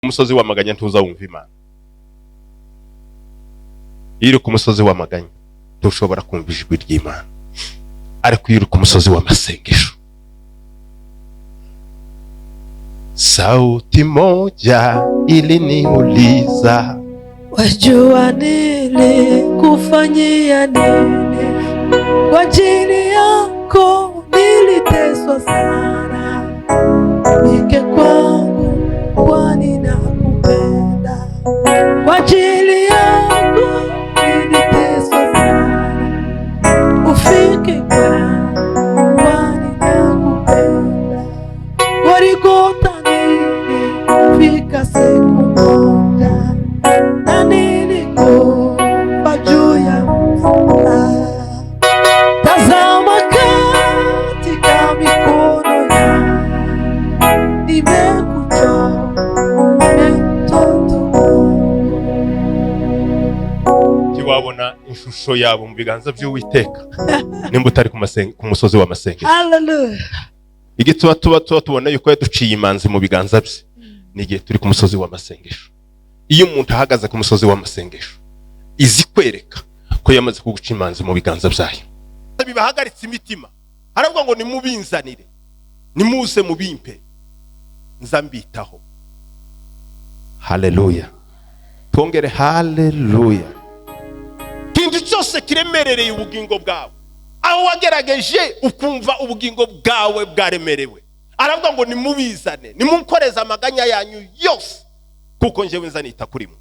Umusozi w'amaganya ntuzawumva Imana. Iyo uri ku musozi w'amaganya ntushobora kumva ijwi ry'Imana, ariko iyo uri ku musozi w'amasengesho, sauti moja iliniuliza, wajua nilikufanyia nini? Kwa ajili yako niliteswa sana, nike kwangu kwani nakupenda. Kwa ajili yako niliteswa sana, ufike kwangu kwani nakupenda. Golgotha nilifika siku moja, na nilikufa juu ya msalaba. Tazama katika mikono yangu nimekuchora mtoto wangu. Ntiwabona ishusho yabo mu biganza by'Uwiteka nimba utari ku musozi w'amasengesho. Hallelujah. Igituma tuba tubona yuko yaduciye imanzi mu biganza bye ni igihe turi ku musozi w'amasengesho. Iyo umuntu ahagaze ku musozi w'amasengesho, izi kwereka ko yamaze kuguca imanzi mu biganza byayo. Bibahagaritse imitima, aravuga ngo nimubinzanire, nimuze mubimpe, nza mbitaho. Haleluya, twongere haleluya. Ikintu cyose kiremerereye ubugingo bwawe, aho wagerageje ukumva ubugingo bwawe bwaremerewe, aravuga ngo nimubizane, nimunkoreze amaganya yanyu yose, kuko njyewe nza nita kuri mwe.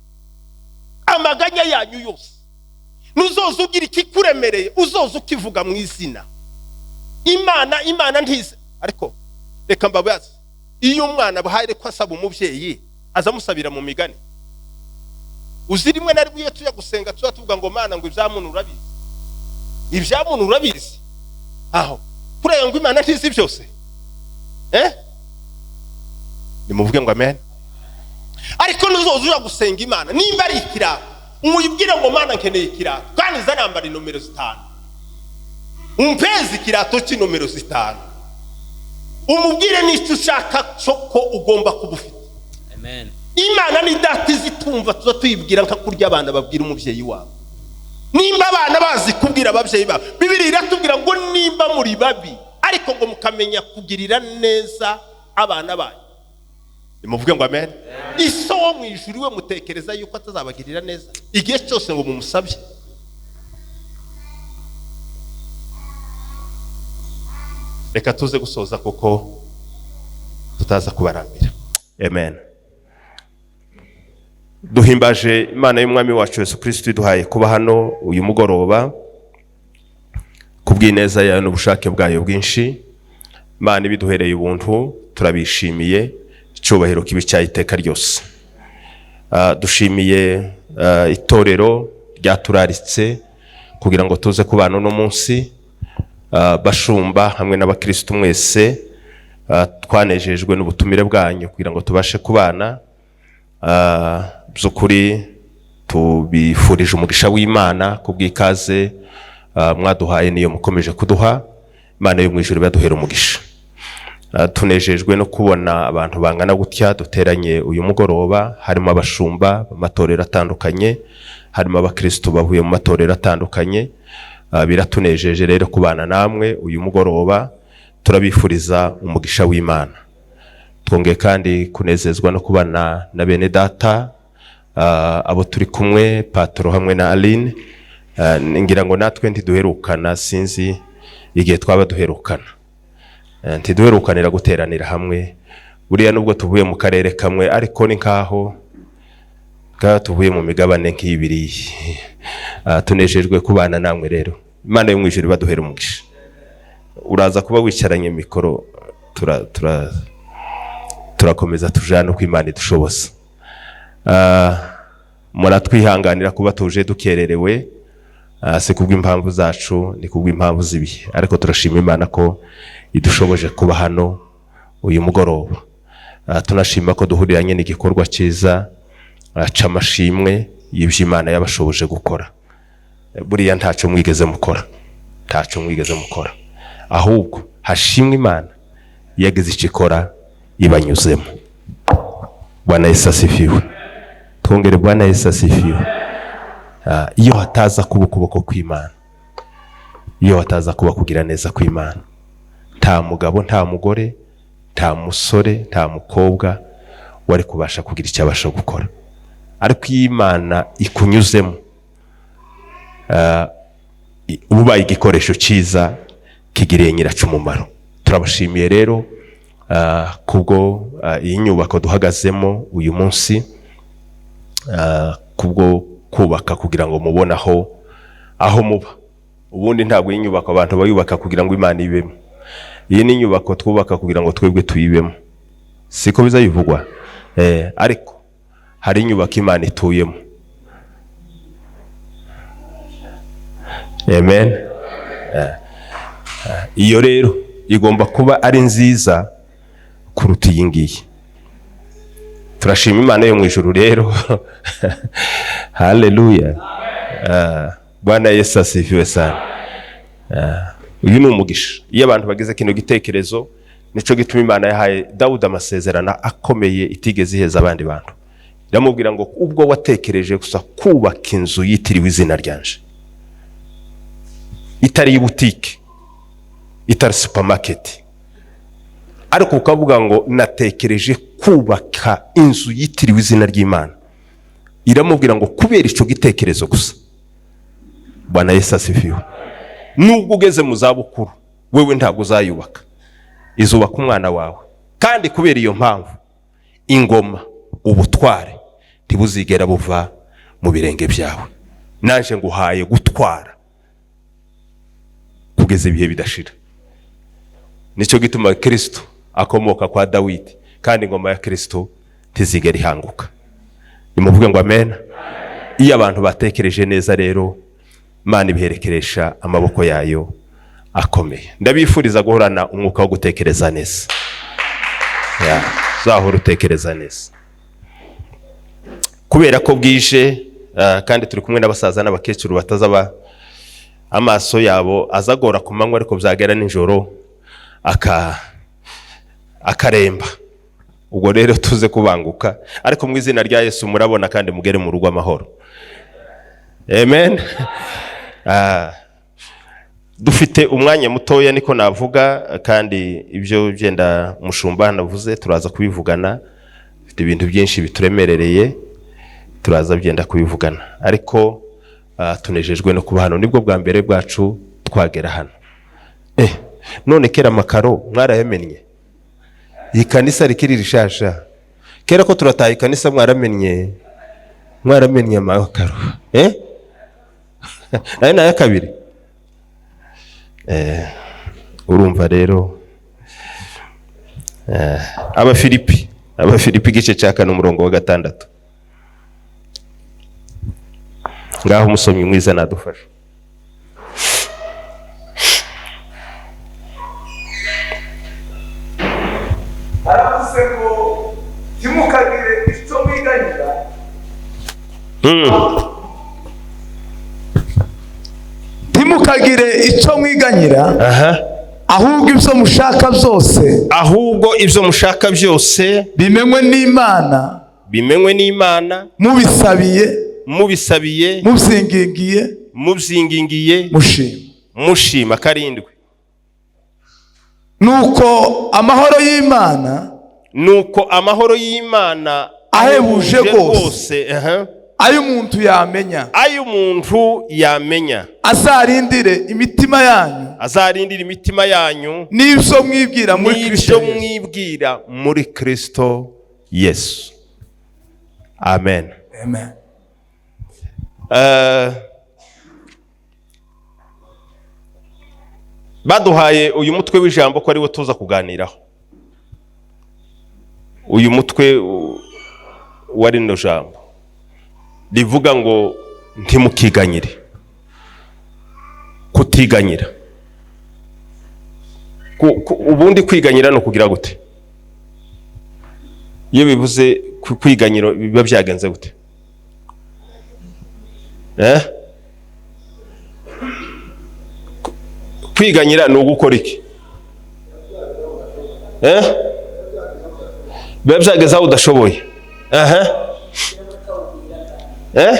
Amaganya yanyu yose, nuzoza ugira ikikuremereye, uzoza ukivuga mu izina Imana. Imana ntize, ariko reka mbabaze, iyo umwana abahaye ko asaba umubyeyi, azamusabira mu migani. Uzi rimwe na rimwe iyo tujya gusenga tuba tuvuga ngo Mana, ngo ibya muntu urabizi, ibya muntu urabizi, aho kureba ngo Imana ntizi byose. Nimuvuge ngo amen. Ariko nuzoza uja gusenga Imana, nimba ari ikirato, umuyibwire ngo Mana nkeneye ikirato, kandi nzanambara inomero 5, umpeze ikirato cy'inomero 5, umubwire n'icyo ushaka cyo ko ugomba kuba ufite. Amen. Imana ni data izitumva, tuza tuyibwira nka kurya abana babwira umubyeyi wabo. Nimba abana bazi kubwira ababyeyi babo, Bibiliya iratubwira ngo nimba muri babi ariko ngo mukamenya kugirira neza abana banyu. Nimuvuge ngo amen. Iso wo mu ijuru we mutekereza yuko atazabagirira neza igihe cyose ngo mumusabye. Reka tuze gusoza kuko tutaza kubarambira. Amen. Duhimbaje Imana y'Umwami wacu Yesu Kristo iduhaye kuba hano uyu mugoroba kubw'ineza yayo n'ubushake bwayo bwinshi. Imana ibiduhereye ubuntu, turabishimiye, icyubahiro kibe icyayo iteka ryose. Dushimiye itorero ryaturaritse kugira ngo tuze kubana uno munsi, bashumba hamwe n'abakristo mwese, twanejejwe n'ubutumire bwanyu kugira ngo tubashe kubana. By'ukuri tubifurije umugisha w'Imana kubw'ikaze mwaduhaye niyo mukomeje kuduha. Imana yo mu ijuru ibaduhere umugisha. Tunejejwe no kubona abantu bangana gutya duteranye uyu mugoroba, harimo abashumba b'amatorero atandukanye, harimo abakristo bavuye mu matorero atandukanye. Biratunejeje rero kubana namwe uyu mugoroba, turabifuriza umugisha w'Imana. Twongeye kandi kunezezwa no kubana na bene data, abo turi kumwe, Patro hamwe na Aline. Ngira ngo natwe ntiduherukana, sinzi igihe twaba duherukana. Ntiduherukanira guteranira hamwe, buriya nubwo tuvuye mu karere kamwe, ariko ni nkaho tuvuye mu migabane nk'ibiri. Tunejejwe kubana namwe rero. Imana yo mu ijuru ibaduhere umugisha. Uraza kuba wicaranye mikoro, turakomeza tujana uko Imana idushoboza. Muratwihanganira kuba tuje dukererewe, si kubw'impamvu zacu, ni kubw'impamvu z'ibihe, ariko turashima Imana ko idushoboje kuba hano uyu mugoroba. Tunashima ko duhuriranye n'igikorwa cyiza, c'amashimwe y'ibyo Imana yabashoboje gukora. Buriya ntacyo mwigeze mukora, ntacyo mwigeze mukora, ahubwo hashimwe Imana yagize icyo ikora ibanyuzemo. Bwana Yesu asifiwe. Twongere Bwana Yesu asifiwe. Iyo hataza kuba ukuboko kw'Imana, iyo hataza kuba kugira neza kw'Imana, nta mugabo, nta mugore, nta musore, nta mukobwa wari kubasha kugira icyo abasha gukora. Ariko iyo Imana ikunyuzemo, ubaye igikoresho cyiza kigiriye nyiraco umumaro. Turabashimiye rero kubwo iyi nyubako duhagazemo uyu munsi, kubwo kubaka kugira ngo mubone aho muba. Ubundi ntabwo iyi nyubako abantu bayubaka kugira ngo Imana ibemo. Iyi ni inyubako twubaka kugira ngo twebwe tuyibemo, siko biza bivugwa. Ariko hari inyubako Imana ituyemo. Amen. Iyo rero igomba kuba ari nziza kuruta iyi ngiyi. Turashima Imana yo mu ijuru rero. Haleluya. Bwana Yesu asifiwe sana. Uyu ni umugisha. Iyo abantu bagize kino gitekerezo, nico gituma Imana yahaye Dawudi amasezerano akomeye itigeze iheza abandi bantu. Iramubwira ngo ubwo watekereje gusa kubaka inzu yitiriwe izina ryanje, itari butike, itari supermarket, ariko ukavuga ngo natekereje kubaka inzu yitiriwe izina ry'Imana, iramubwira ngo kubera ico gitekerezo gusa. Bwana Yesu asifiwe. Nubwo ugeze mu zabukuru, wewe ntabwo uzayubaka, izubaka umwana wawe. Kandi kubera iyo mpamvu ingoma, ubutware ntibuzigera buva mu birenge byawe. Naje nguhaye gutwara kugeza ibihe bidashira. Nicyo gituma Kristo akomoka kwa Dawidi, kandi ingoma ya Kristo ntizigera ihanguka. Nimuvuge ngo amen. Iyo abantu batekereje neza rero, Imana ibiherekeresha amaboko yayo akomeye. Ndabifuriza guhorana umwuka wo gutekereza neza. Uzahora utekereza neza. Kubera ko bwije, kandi turi kumwe n'abasaza n'abakecuru batazaba amaso yabo azagora ku manywa, ariko byagera nijoro akaremba. Ubwo rero tuze kubanguka, ariko mu izina rya Yesu murabona kandi mugere mu rugo amahoro. Amen. Dufite umwanya mutoya niko navuga, kandi ibyo byenda mushumba navuze turaza kubivugana. Dufite ibintu byinshi bituremerereye, turaza byenda kubivugana, ariko tunejejwe no kuba hano. Nibwo bwa mbere bwacu twagera hano. None kera amakaro mwarayamennye, iyi kanisa rikiri rishasha. Kera ko turataha ikanisa mwaramennye amakaro. Ayo nayo kabiri. Urumva rero Abafilipi igice cya 4 umurongo wa 6. Ngaho umusomyi mwiza nadufasha. Aravuze ngo ntimukagire icyo mwiganyira. Ntimukagire icyo mwiganyira, ahubwo ibyo mushaka byose, ahubwo ibyo mushaka byose bimenywe n'Imana, bimenywe n'Imana, mubisabiye, mubisabiye, mubyingingiye, mubyingingiye, mushima, mushima. 7. Nuko amahoro y'Imana, nuko amahoro y'Imana ahebuje rwose, ayo umuntu yamenya, ayo umuntu yamenya, azarindire imitima yanyu, azarindire imitima yanyu n'ibyo mwibwira muri Kristo, n'ibyo mwibwira muri Kristo Yesu. Amen. Amen. Baduhaye uyu mutwe w'ijambo ko ariwo tuza kuganiraho. Uyu mutwe wa rino jambo rivuga ngo ntimukiganyire. Kutiganyira, ubundi kwiganyira no kugira gute? Iyo bivuze kwiganyira biba byagenze gute? Kwiganyira ni ugukora iki? Biba byageze aho udashoboye. Aha, eh,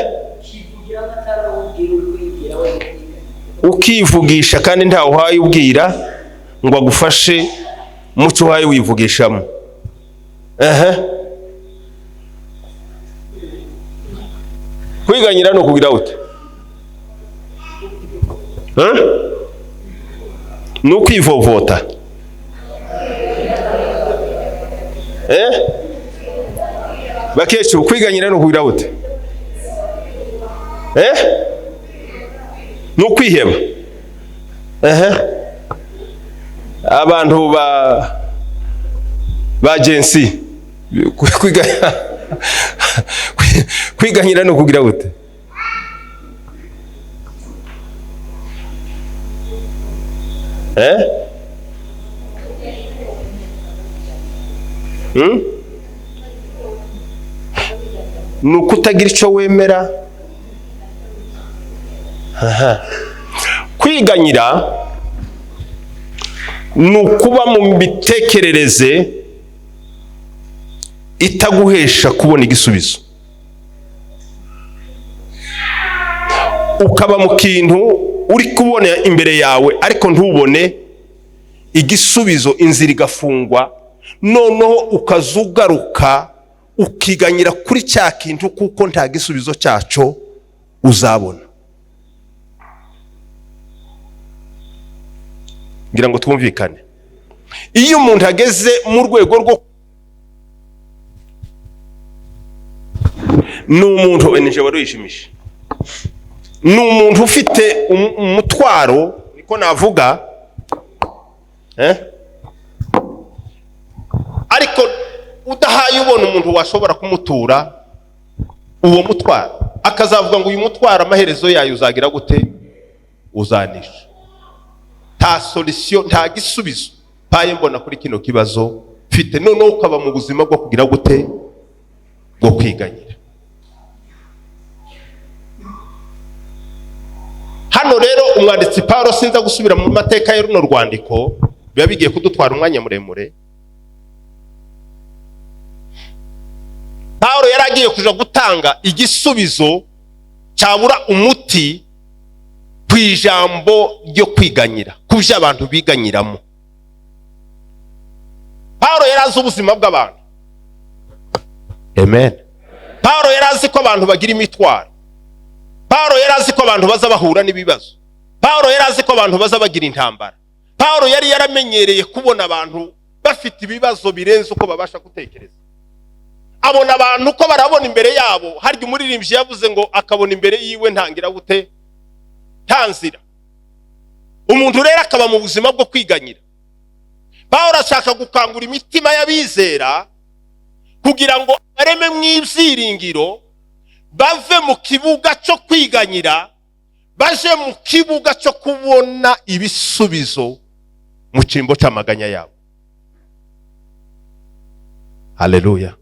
ukivugisha kandi ntawe uhaye ubwira ngo agufashe muco uhaye wivugishamo. Aha, kwiganyira ni ukugira ute? Eh? Ni ukwivovota, eh? Bakecuru, kwiganyira ni ukugira ute? Eh? Ni ukwiheba. Ehe, abantu ba gensi, kwiganyira ni ukugira gute? Eh? Hmm? Ni ukutagira icyo wemera. Aha. Kwiganyira ni ukuba mu mitekerereze itaguhesha kubona igisubizo, ukaba mu kintu uri kubona imbere yawe ariko ntubone igisubizo, inzira igafungwa, noneho ukazugaruka ukiganyira kuri cya kintu kuko nta gisubizo cyaco uzabona. Ngira ngo twumvikane. Iyo umuntu ageze mu rwego rwo ni umuntu nije wari wishimisha, ni umuntu ufite umutwaro, niko navuga, eh? Ariko udahaye ubona umuntu washobora kumutura uwo mutwaro, akazavuga ngo uyu mutwaro amaherezo yayo uzagira gute? Uzanisha. Nta solution, nta gisubizo paye mbona kuri kino kibazo mfite. Noneho ukaba mu buzima bwo kugira gute? Bwo kwiganyira. Hano rero umwanditsi Paulo, sinza gusubira mu mateka ya runo rwandiko, biba bigiye kudutwara umwanya muremure. Paulo yaragiye kuja gutanga igisubizo cyabura umuti ku ijambo ryo kwiganyira, ku byo abantu biganyiramo. Paulo yarazi ubuzima bw'abantu. Amen. Paulo yarazi ko abantu bagira imitwaro. Paulo yarazi ko abantu baza bahura n'ibibazo. Paulo yarazi ko abantu baza bagira intambara. Paulo yari yaramenyereye kubona abantu bafite ibibazo birenze uko babasha gutekereza. Abona abantu ko barabona imbere yabo, harya umuririmbyi yavuze ngo akabona imbere yiwe ntangira gute? Nta nzira. Umuntu rero akaba mu buzima bwo kwiganyira. Paulo ashaka gukangura imitima y'abizera kugira ngo bareme mu ibyiringiro, bave mu kibuga cyo kwiganyira baje mu kibuga cyo kubona ibisubizo mu cyimbo cy'amaganya yabo. Haleluya.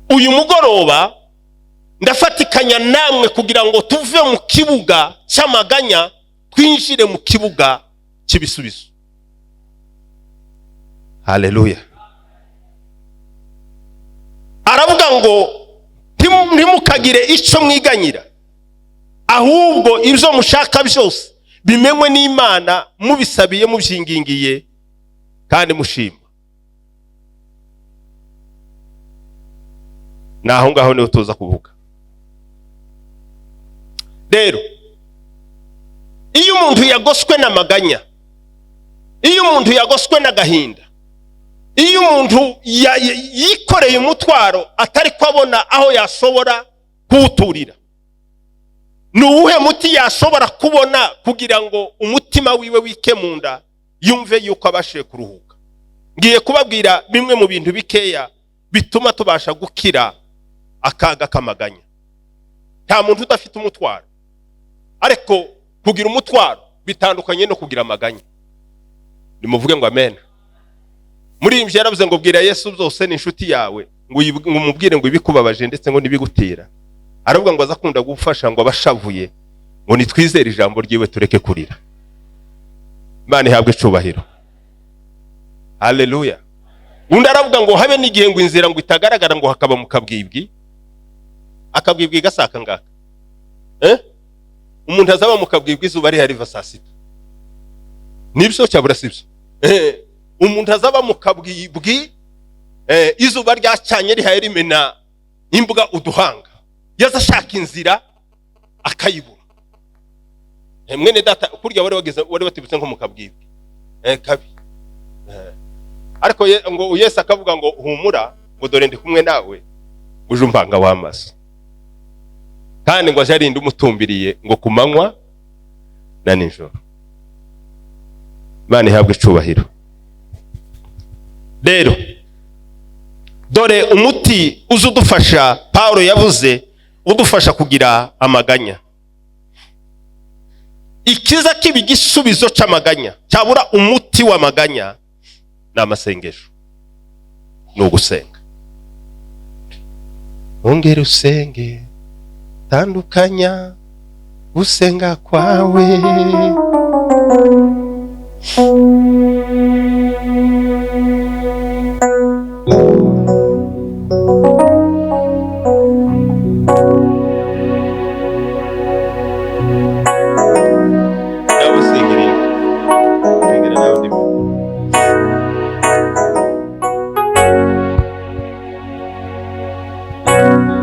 Uyu mugoroba ndafatikanya namwe kugira ngo tuve mu kibuga cy'amaganya twinjire mu kibuga cy'ibisubizo. Haleluya. Aravuga ngo ntimukagire icyo mwiganyira, ahubwo ibyo mushaka byose bimenywe n'Imana, mubisabiye mubyingingiye kandi mushima. Naho ngaho niho tuza kuvuga. Rero iyo umuntu yagoswe n'amaganya, iyo umuntu yagoswe n'agahinda, iyo umuntu yikoreye umutwaro atari kwabona aho yashobora kuwuturira, ni uwuhe muti yashobora kubona kugira ngo umutima wiwe wike mu nda yumve yuko abashije kuruhuka? Ngiye kubabwira bimwe mu bintu bikeya bituma tubasha gukira akaga k'amaganya. Nta muntu udafite umutwaro, ariko kugira umutwaro bitandukanye no kugira amaganya. Nimuvuge ngo amen. Muri imvye yaravuze ngo bwira Yesu byose ni inshuti yawe, ngo umubwire ngo ibikubabaje ndetse ngo nibigutera. Aravuga ngo azakunda gufasha ngo abashavuye, ngo nitwizere ijambo ryiwe tureke kurira. Imana ihabwe icubahiro. Haleluya. Undi aravuga ngo habe n'igihe ngo inzira ngo itagaragara, ngo hakaba mu kabwibwi. Akabwibwi gasaka ngaka, umuntu azaba mu kabwibwi izuba rihari riva saa sita, nibyo cyabura sibyo? Umuntu azaba mu kabwibwi, izuba ryacanye rihaye rimena imbwa uduhanga, yaza ashaka inzira akayibura. Mwene data, kurya wari wageze wari watibutse nko mu kabwibwi kabi. Ariko ngo Yesu akavuga ngo humura, ngo dore ndi kumwe nawe, uje umpanga w'amaso, kandi ngo aje arinde umutumbiriye ngo ku manywa na nijoro. Imana ihabwe icubahiro. Rero dore umuti uza udufasha, Paulo yavuze, udufasha kugira amaganya. Ikiza kiba igisubizo c'amaganya, cyabura umuti w'amaganya ni amasengesho, ni ugusenga. Ongera usenge, tandukanya gusenga kwawe. Nawe usengere. Sengera nawe ndimo.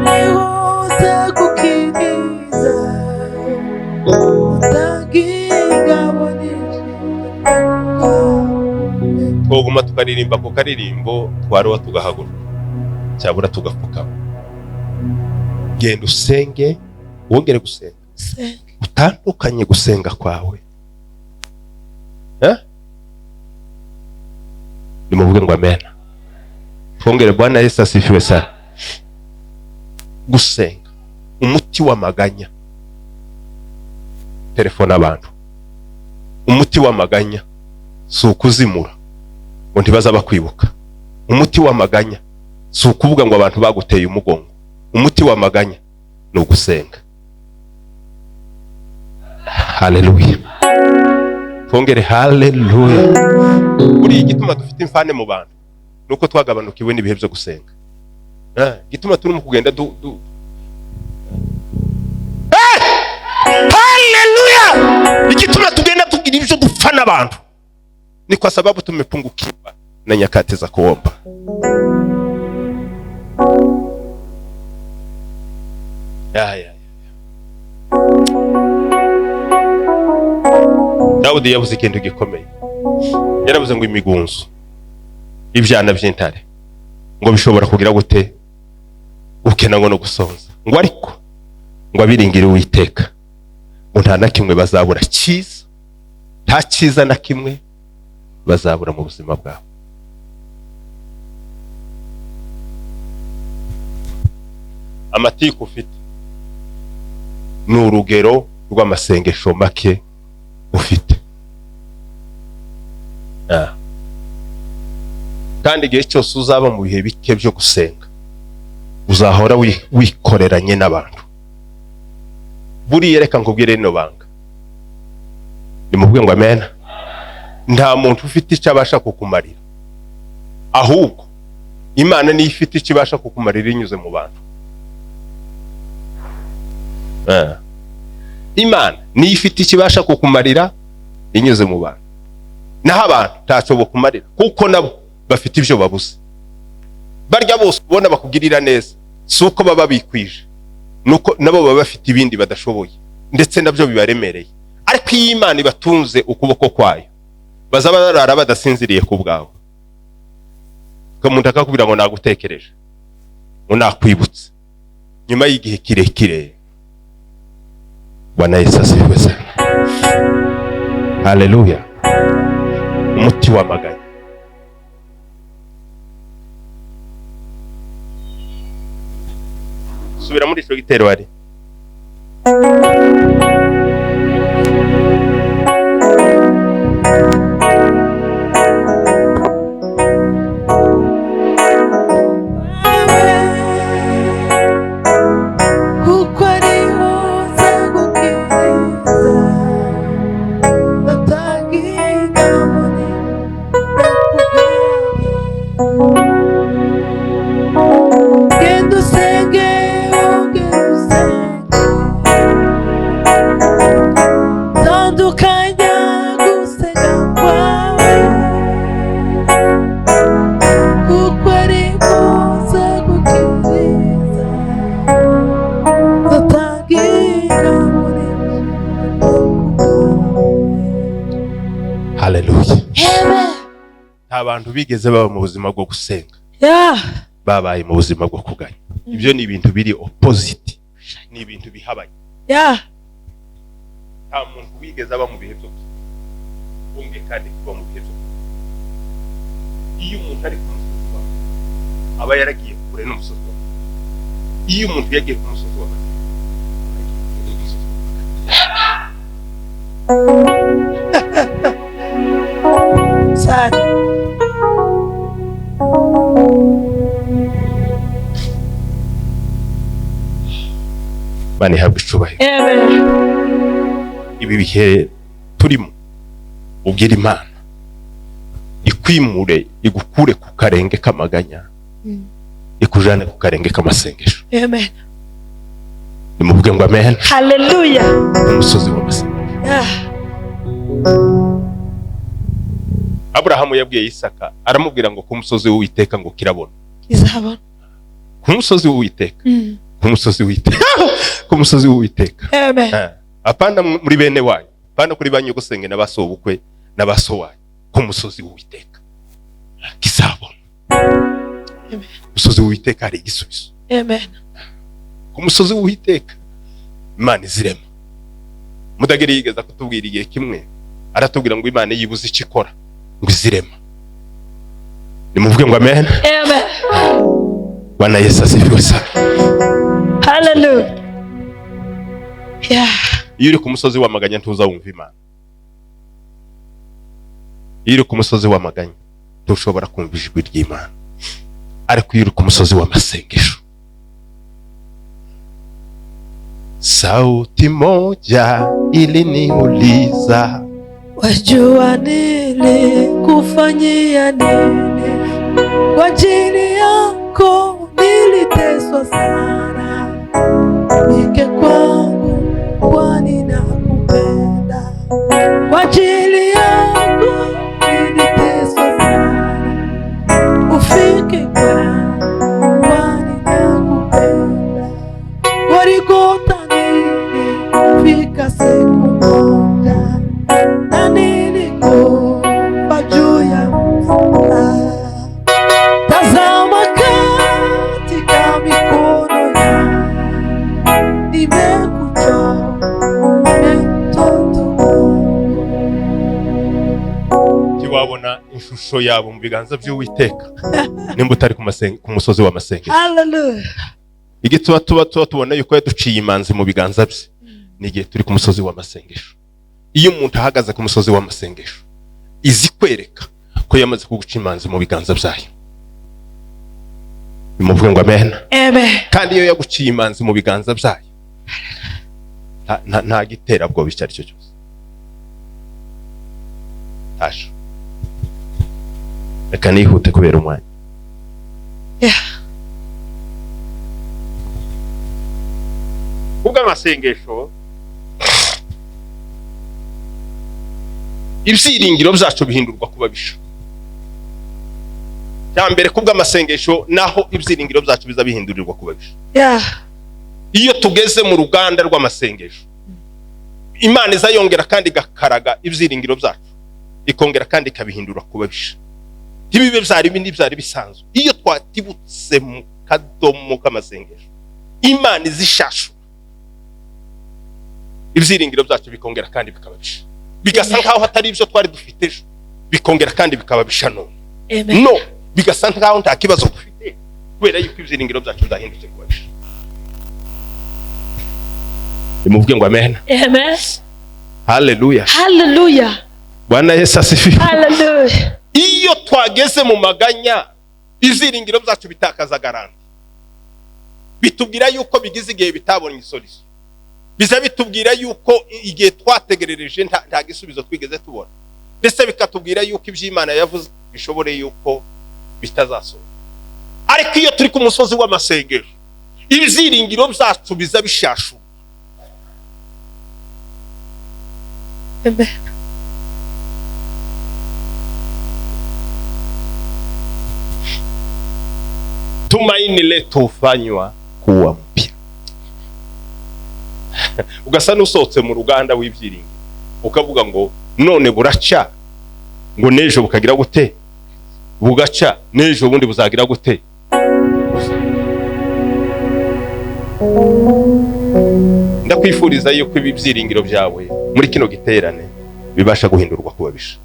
Nihuta gukiriza, utangingabo n'ijambo. Twoguma tukaririmba ku karirimbo, twaruha tugahaguruka, cyabura tugapfukama. Genda usenge, wongere gusenga, utandukanye gusenga kwawe. Nimuvuge ngo amen. Twongere Bwana Yesu asifiwe sana. Gusenga umuti w'amaganya. Telefone abantu, umuti w'amaganya si ukuzimura ngo ntibaza bakwibuka. Umuti w'amaganya si ukuvuga ngo abantu baguteye umugongo. Umuti w'amaganya ni ugusenga. Haleluya. Twongere haleluya. Buriya igituma dufite imfane mu bantu nuko twagabanukiwe n'ibihe byo gusenga. Igituma turimo kugenda du, du. Haleluya. Igituma tugenda tugira ibyo dupfa n'abantu ni kwa sababu tumepungukiwa na nyakati za kuomba. Ya, ya, ya. Dawudi yavuze ikintu gikomeye. Yaravuze ngo imigunzu, ibyana by'intare, ngo bishobora kugira gute? Gukena ngo no gusonza. Ngo ariko ngo abiringire Uwiteka, ngo nta na kimwe bazabura cyiza, nta cyiza na kimwe bazabura mu buzima bwabo. Amatiku ufite ni urugero rw'amasengesho make ufite. Kandi igihe cyose uzaba mu bihe bike byo gusenga, uzahora wikoreranye n'abantu. Buriya reka nkubwire rino banga, nimuvuge ngo amen. Nta muntu ufite icyo abasha kukumarira, ahubwo Imana niyo ifite icyo ibasha kukumarira inyuze mu bantu. Imana niyo ifite icyo ibasha kukumarira inyuze mu bantu. Naho abantu ntacyo bokumarira, kuko nabo bafite ibyo babuze. Barya bose ubona bakugirira neza, si uko baba bikwije, nuko nabo baba bafite ibindi badashoboye, ndetse nabyo bibaremereye. Ariko iyo Imana ibatunze ukuboko kwayo, bazaba barara badasinziriye ku bwawe. Umuntu akakubwira ngo nagutekereje, ngo nakwibutse, nyuma y'igihe kirekire. Bwana Yesu asifiwe sana. Haleluya. Umuti w'amaganya. Subira muri ico gitero ari. Kuko ariho nzagukiriza, ndatanga ingabo n'ingabo. Nta bantu bigeze baba mu buzima bwo gusenga babaye mu buzima bwo kuganya. Ibyo ni ibintu biri opposite, ni ibintu bihabanye. Nta muntu wigeze aba mu bihe byo gusenga kandi kuba mu bihe byo kuganya. Iyo umuntu ari ku musozi wawe aba yaragiye kure n'umusozi wawe. Iyo umuntu yagiye ku musozi wawe aba yagiye kure n'umusozi wawe. Sana. Imana ihabwe icubahiro. Amen. Ibi bihe turimo, ubwira Imana ikwimure, igukure ku karenge k'amaganya, ikujane ku karenge k'amasengesho. Amen. Nimuvuge ngo amen. Hallelujah. Umusozi w'amasengesho. Aburahamu yabwiye Isaka, aramubwira ngo ku musozi w'Uwiteka ngo kirabona. Izabona. Ku musozi w'Uwiteka. Ku musozi w'Uwiteka, ku musozi w'Uwiteka. Amen. Apana muri bene wanyu, apana kuri ba nyogosenge n'abasobukwe n'abaso wanyu, ku musozi w'Uwiteka kizabona. Amen. Ku musozi w'Uwiteka hari igisubizo. Amen. Ku musozi w'Uwiteka Imana izirema. Mudageri yigeza kutubwira igihe kimwe, aratubwira ngo Imana yibuze icyo ikora ngo izirema. Nimuvuge ngo amen. Amen. Bwana Yesu asifiwe sana. Hallelujah. Iyo uri ku musozi w'amaganya ntuzawumva Imana. Iyo uri ku musozi w'amaganya ntushobora kumva ijwi ry'Imana. Ariko iyo uri ku musozi w'amasengesho, sauti moja iliniuliza, Wajua nilikufanyia nini? Kwa ajili yako niliteswa sana. Nike kwangu kwani nakupenda. Kwa ajili yako niliteswa sana. Ufike kwangu kwani nakupenda. Golgotha nilifika siku moja, na nilikufa juu ya msalaba. Tazama katika mikono yangu nimekutoa mtoto wangu. Ntiwabona ishusho yabo mu biganza by'Uwiteka nimba utari ku musozi w'amasengesho. Hallelujah. Igituba tuba tubona yuko yaduciye imanzi mu biganza bye ni igihe turi ku musozi w'amasengesho. Iyo umuntu ahagaze ku musozi w'amasengesho izi kwereka ko yamaze kuguca imanzi mu biganza byayo. Nimuvuge ngo amen. Amen. Kandi iyo yaguciye imanzi mu biganza byayo nta giterabwoba icyo ari cyo cyose. Tasho. Reka nihute kubera umwanya. Kubw'amasengesho ibyiringiro byacu bihindurwa kuba bisha. Cya mbere, kubw'amasengesho naho ibyiringiro byacu biza bihindurirwa kuba bisha. Iyo tugeze mu ruganda rw'amasengesho, Imana izayongera kandi igakaraga ibyiringiro byacu, ikongera kandi ikabihindura kuba bisha. Ntibibe byari bindi byari bisanzwe. Iyo twatibutse mu kadomo k'amasengesho, Imana izishashu ibyiringiro byacu bikongera kandi bikaba bisha, bigasa nkaho hatari ibyo twari dufite ejo, bikongera kandi bikaba bisha none. Amen. No, bigasa nkaho nta kibazo dufite kubera yuko ibyiringiro byacu byahindutse kuba bisha. Nimuvuge ngo amen. Amen. Hallelujah. Hallelujah. Bwana Yesu asifiwe. Hallelujah. Iyo twageze mu maganya, ibyiringiro byacu bitakaza garanti. Bitubwira yuko bigize igihe bitabonye isolution. Biza bitubwira yuko igihe twategerereje nta gisubizo twigeze tubona. Ndetse bikatubwira yuko iby'Imana yavuze bishobore yuko bitazasohoka. Ariko iyo turi ku musozi w'amasengesho, ibyiringiro byacu biza bishashu. Amen. Tumaini letu hufanywa kuwa mpya. Ugasa n'usohotse mu ruganda w'ibyiringiro, ukavuga ngo none buraca, ngo n'ejo bukagira gute? Bugaca n'ejo bundi buzagira gute? Ndakwifuriza yuko ibi byiringiro byawe muri kino giterane bibasha guhindurwa kuba bisha.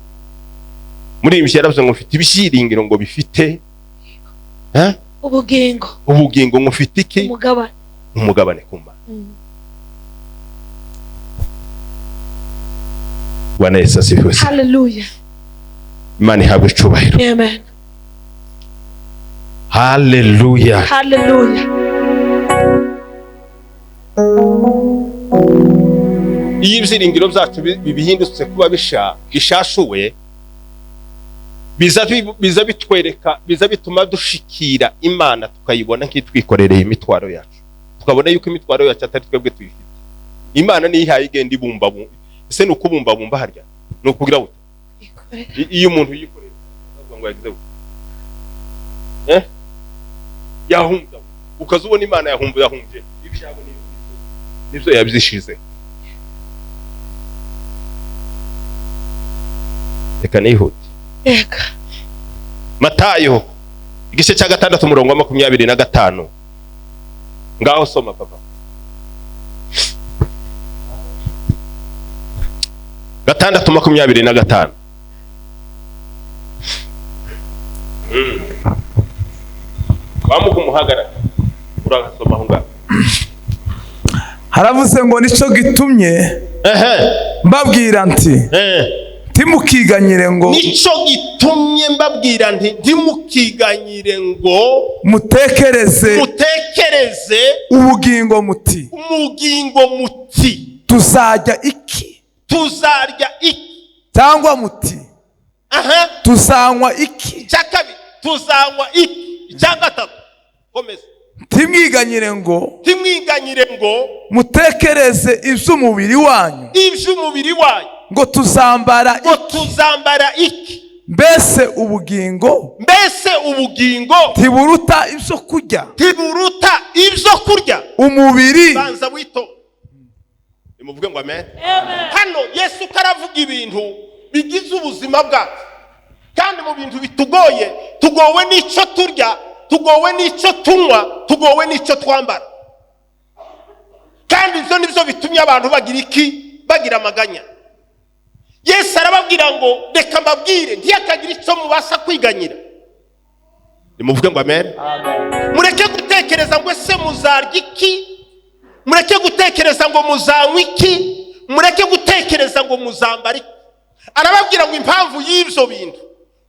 Muri ibi yaravuze ngo mfite ibyiringiro ngo bifite ubugingo. Ubugingo ngo mfite iki? Umugabane. Umugabane kumba. Bwana Yesu asifiwe. Hallelujah. Imana ihabwe icubahiro. Amen. Hallelujah. Hallelujah. Iyo ibyiringiro byacu bihindutse kuba bisha bishashuwe, biza bitwereka, biza bituma dushikira Imana tukayibona nk'itwikorereye imitwaro yacu, tukabona yuko imitwaro yacu atari twebwe tuyifite. Imana niyo ihaye igenda ibumbabumba. Ese ni ukubumbabumba harya? Ni ukugira gute? Iyo umuntu yikorera ngo yagize gute? Yahumbya, ukazubona Imana yahumbye ibyabo nibyo yabyishize. Reka nihute. Eka. Matayo igice cya 6 umurongo wa 25. Ngaho soma papa. 6:25. Wamuka umuhagarara uragasoma aho ngaho. Haravuze ngo nico gitumye mbabwira nti ntimukiganyire ngo, nico gitumye mbabwira nti ntimukiganyire ngo mutekereze ubugingo muti, tuzarya iki, cyangwa muti tuzanywa iki, icya kabiri tuzanywa iki, icya gatatu komeza, ntimwiganyire ngo mutekereze iby'umubiri wanyu, ngo tuzambara iki, mbese ubugingo ntiburuta ibyo kurya, umubiri. Banza wito nimuvuge ngo amen. Hano Yesu karavuga ibintu bigize ubuzima bwacu, kandi mu bintu bitugoye, tugowe n'icyo turya, tugowe n'icyo tunywa, tugowe n'icyo twambara. Kandi ibyo nibyo bitumye abantu bagira iki? Bagira amaganya. Yesu arababwira ngo reka mbabwire ntiyakagira icyo mubasha kwiganyira. Nimuvuge ngo amen. Mureke gutekereza ngo ese muzarya iki, mureke gutekereza ngo muzanywa iki, mureke gutekereza ngo muzambara iki. Arababwira ngo impamvu y'ibyo bintu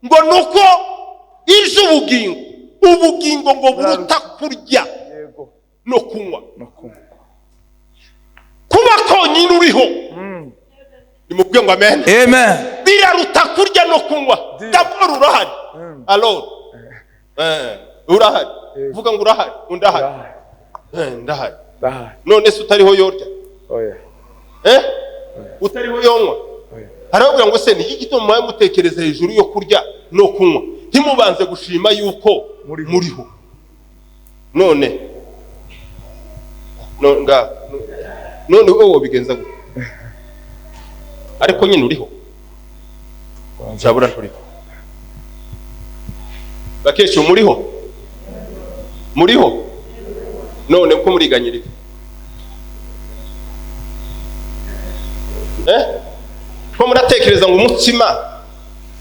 ngo nuko iby'ubugingo, ubugingo ngo buruta kurya no kunywa. Kuba konyine uriho, nimubwiye ngo amen. Amen. Biraruta kurya no kunywa. D'abord urahari. Alors urahari. Vuga ngo urahari, undahari. Ndahari. None se utariho yorya? Oya. Utariho yonywa? Arababwira ngo se ni iki gituma mutekereza hejuru yo kurya no kunywa, ntimubanze gushima yuko muriho? None none wowe bigenza gute? Ariko nyine uriho, nzabura nturiho. Bakesha muriho, muriho. None uko muriganyira iki? Ko muratekereza ngo umutsima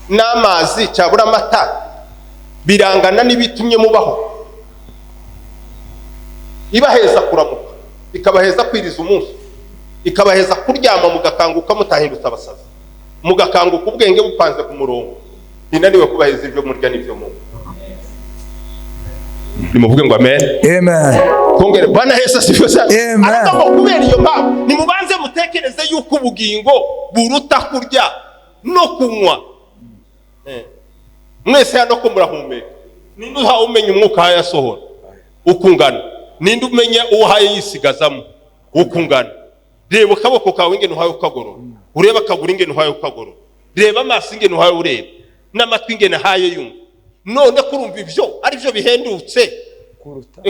n'amazi cyabura amata birangana n'ibitumye mubaho? Ibaheza kuramuka, ikabaheza kwiriza umunsi, ikabaheza kuryama mugakanguka mutahindutse abasazi, mugakanguka ubwenge bupanze ku murongo. Ninaniwe kubaheza ibyo murya n'ibyo munywa. Nimuvuge ngo amen. Amen. Kongere Bwana Yesu asifiwe sana. Amen. Ariko kubera iyo mpamvu nimubanze mutekereze yuko ubugingo buruta kurya no kunywa. Mwese hano ko murahumeka, ninde uhawe umenya umwuka hayasohora ukungana? Ninde umenya uwo haye yisigazamo ukungana? Reba akaboko kawe ingene uhaye ukagorora, ureba akaguru ingene uhaye ukagorora, reba amaso ingene uhaye ureba, n'amatwi ingene haye yumva. None kurumva ibyo ari byo bihendutse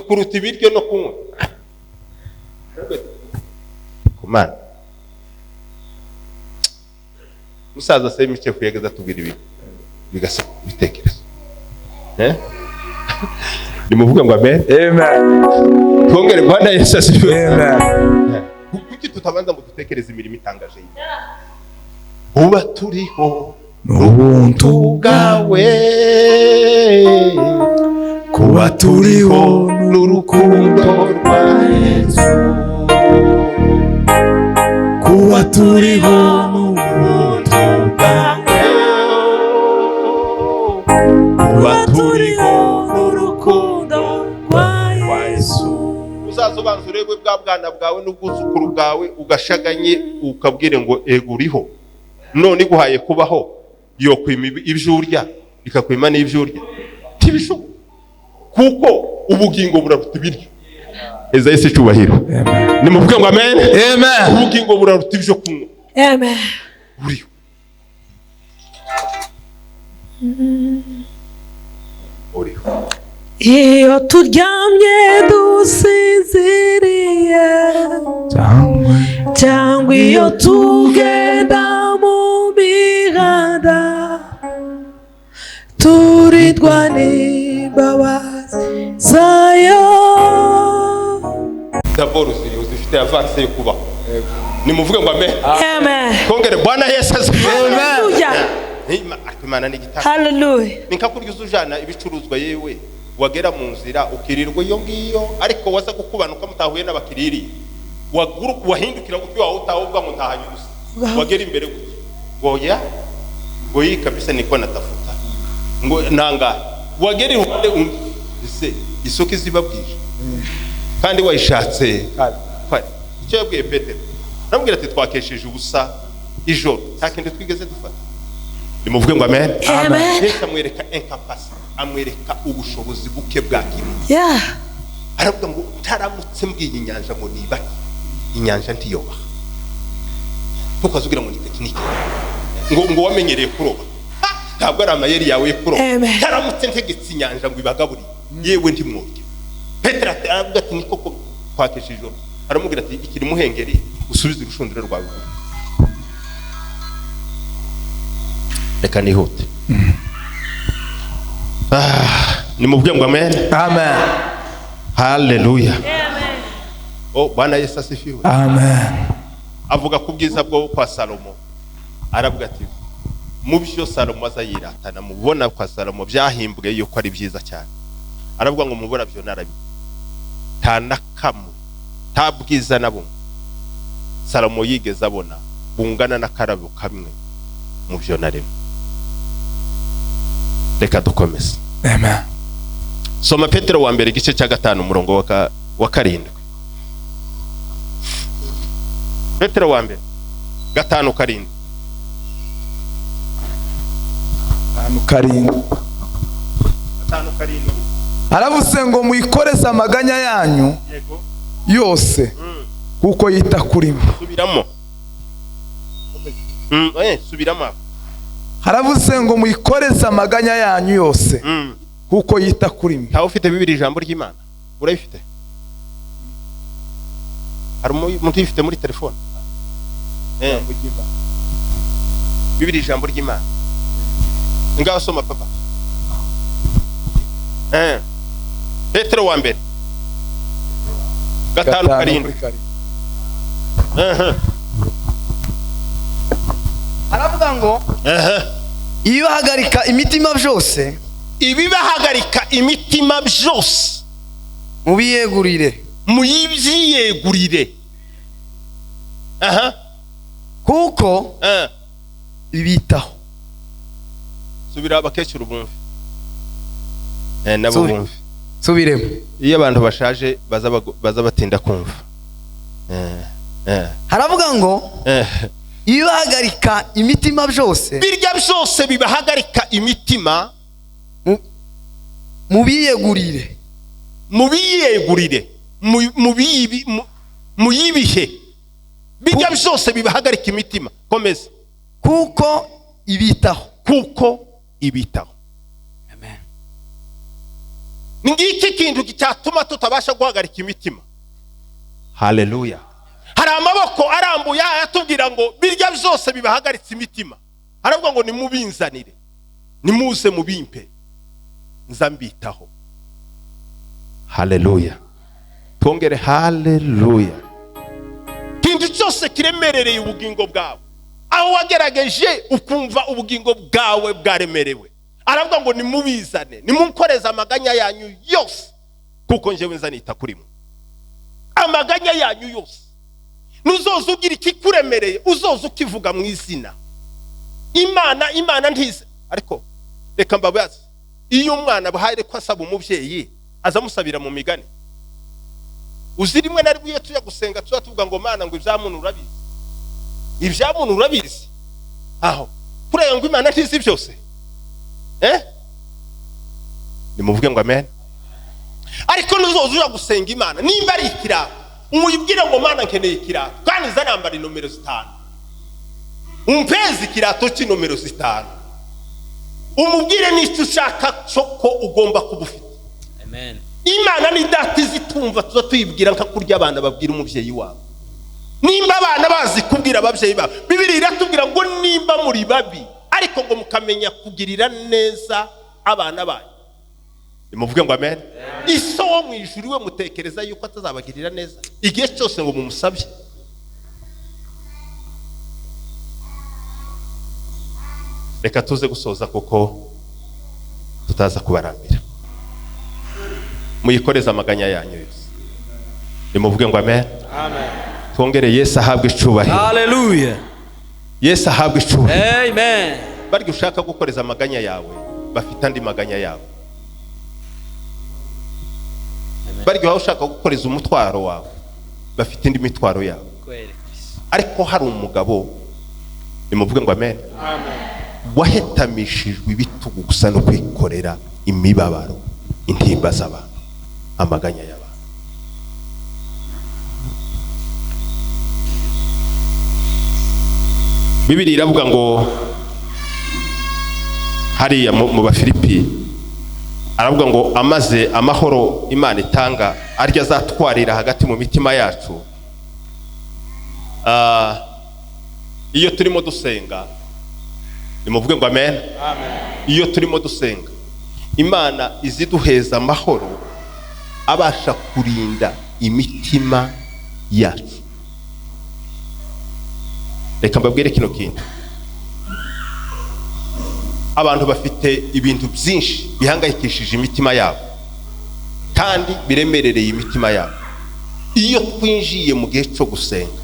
kuruta ibiryo no kunywa. Kumana musaza se mice kuyegeza tubwira ibi bigasa bitekerezo. Eh? Nimuvuge ngo amen. Amen. Twongere, Bwana Yesu asifiwe. Amen. Kuki tutabanza ngo dutekereze imirimo itangaje y'Imana? Uba turiho n'ubuntu bwawe, kuba turiho n'urukundo rwa Yesu, kuba turiho n'ubuntu bwawe, kuba turiho n'urukundo rwa Yesu. Uzaza ubanza urebe bwa bwana bwawe n'ubwuzukuru bwawe, ugashaganye, ukabwire ngo ego uriho. None iguhaye kubaho, yokwima ibyo urya, ikakwima n'ibyo urya? Ntibishoboka, kuko ubugingo buraruta ibiryo. Eza Yesu icyubahiro. Amen. Nimuvuge ngo amen. Amen. Ubugingo buraruta ibyo kunywa. Amen. Uriho, uriho. Iyo turyamye dusinziriye, cyangwa cyangwa iyo tugenda mu mihanda, turindwa n'imbabazi zayo. D'abord ziriho, zifite avance yo kubaho. Nimuvuge ngo amen. Amen. Twongere, Bwana Yesu asifiwe. Hallelujah. Ariko Imana ni igitanda. Hallelujah. Ni nka kurya uzujana ibicuruzwa, yewe wagera mu nzira ukirirwa iyo ngiyo, ariko waza kukubanuka mutahuye n'abakiririye, wahindukira gutyo, wawe utahuvuga ngo ntahanye ubusa, wagera imbere gutyo ngo ya ngo iyi kabisa niko natafuta ngo nangahe, wagera iruhande undi ese isoko izibabwije kandi wayishatse kare. Icyo yabwiye Petero, aramubwira ati twakesheje ubusa ijoro, nta kintu twigeze dufata. Nimuvuge ngo amen. Amen. Yesu amwereka incapacity, amwereka ubushobozi buke bwa kimuntu. Aravuga ngo taramutse mbwiye inyanja ngo nibake, inyanja ntiyobaha. Tukazugira ngo ni technique, ngo wamenyereye kuroba. Ha! Ntabwo ari amayeri yawe yo kuroba. Amen. Taramutse ntegetse inyanja ngo ibagaburire, yewe ntimwoge. Petero aravuga ati niko ko twakesha ijoro. Aramubwira ati ikiri muhengeri, usubize urushundura rwawe vuba. Reka nihute. Nimubwiye ngo amen. Amen. Haleluya. Oh, Bwana Yesu asifiwe. Amen. Avuga ku bwiza bwo kwa Salomo, aravuga ati mu byo Salomo azayiratana, mubona kwa Salomo byahimbwe yuko ari byiza cyane. Aravuga ngo mubona byo narabi, nta na kamwe, nta bwiza na bumwe Salomo yigeze abona bungana n'akarabo kamwe mu byo naremye. Reka dukomeze. Amen. Soma Petero wa mbere igice cya 5 umurongo wa 7. Petero wa mbere 5:7. 5:7. 5:7. Aravuze ngo muyikoreze amaganya yanyu Yego. yose, kuko yita kuri mwe. Subiramo. Subiramo. Haravuze ngo muyikoreze amaganya yanyu yose, kuko yita kuri mwe. Ntawe ufite Bibiliya ijambo ry'Imana? Urayifite? Hari umuntu uyifite muri telefone? Bibiliya ijambo ry'Imana. Ngaho soma papa. Petero wa mbere 5:7. Aravuga ngo ibibahagarika imitima byose, ibibahagarika imitima byose mubiyegurire, muyibyiyegurire. Kuko ibitaho. Subira abakecuru bumve. Nabo bumve. Subiremo. Iyo abantu bashaje baza batinda kumva. Haravuga ngo ibibahagarika imitima byose, birya byose bibahagarika imitima, mubiyegurire, mubiyegurire, muyibihe. Birya byose bibahagarika imitima. Komeza. Kuko ibitaho, kuko ibitaho. Amen. Ngiki kintu cyatuma tutabasha guhagarika imitima. Haleluya. Hari amaboko arambuye ayatubwira ngo birya byose bibahagaritse imitima. Aravuga ngo nimubinzanire, nimuze mubimpe. Nza mbitaho. Haleluya! Twongere haleluya. Ikintu cyose kiremerereye ubugingo bwawe, aho wagerageje ukumva ubugingo bwawe bwaremerewe, aravuga ngo nimubizane, nimunkoreze amaganya yanyu yose, kuko njyewe nza nita kuri mwe. Amaganya yanyu yose, nuzoza ugira ikikuremereye, uzoza ukivuga mu izina Imana. Imana ntize. Ariko reka mbabaze, iyo umwana bahaye ko asaba umubyeyi, azamusabira mu migani? Uzi rimwe na rimwe iyo tujya gusenga tuba tuvuga ngo: "Mana, ngo ibya muntu urabizi, ibya muntu urabizi." Aho kureba ngo Imana ntizi byose? Nimuvuge ngo amen. Ariko nuzoza uja gusenga Imana, nimba ari ikirato, umuyibwire ngo: "Mana, nkeneye ikirato kandi nza nambara inomero 5, umpeze ikirato cy'inomero 5." Umubwire n'icyo ushaka cyo ko ugomba kuba ufite. Amen. Imana ni Data izitumva. Tuza tuyibwira nka kurya abana babwira umubyeyi wabo. Nimba abana bazi kubwira ababyeyi babo, Bibiri iratubwira ngo nimba muri babi ariko ngo mukamenya kugirira neza abana banyu, nimuvuge ngo amen, Iso wo mu ijuru we mutekereza yuko atazabagirira neza igihe cyose ngo mumusabye? Reka tuze gusoza kuko tutaza kubarambira. Muyikoreze amaganya yanyu yose. Nimuvuge ngo amen. Twongere. Yesu ahabwe icubahiro. Hallelujah. Yesu ahabwe icubahiro. Amen. Barya ushaka gukoreza amaganya yawe bafite andi maganya yawe. Barya waba ushaka gukoreza umutwaro wawe bafite indi mitwaro yawe. Kweli. Ariko hari umugabo, nimuvuge ngo amen, wahetamishijwe ibitugu gusa no kwikorera imibabaro, intimba z'abantu, amaganya y'abantu. Bibiri iravuga ngo hariya mu Bafilipi, aravuga ngo amaze amahoro Imana itanga aryo azatwarira hagati mu mitima yacu. Iyo turimo dusenga, nimuvuge ngo amen, iyo turimo dusenga, Imana iziduheza amahoro abasha kurinda imitima yacu. Reka mbabwire kino kintu: abantu bafite ibintu byinshi bihangayikishije imitima yabo kandi biremerereye imitima yabo. Iyo twinjiye mu gihe cyo gusenga,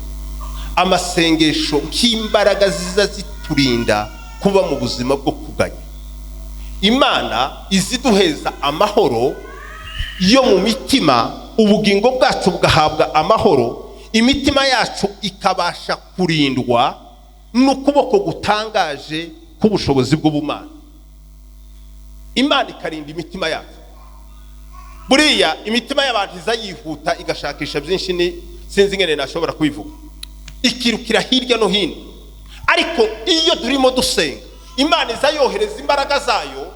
amasengesho nk'imbaraga ziza ziturinda kuba mu buzima bwo kuganya, Imana iziduheza amahoro yo mu mitima, ubugingo bwacu bugahabwa amahoro, imitima yacu ikabasha kurindwa n'ukuboko gutangaje k'ubushobozi bw'ubumana. Imana ikarinda imitima yacu. Buriya imitima y'abantu iza yihuta igashakisha byinshi, ni sinzi ingene nashobora kubivuga, ikirukira hirya no hino. Ariko iyo turimo dusenga, Imana iza yohereza imbaraga zayo.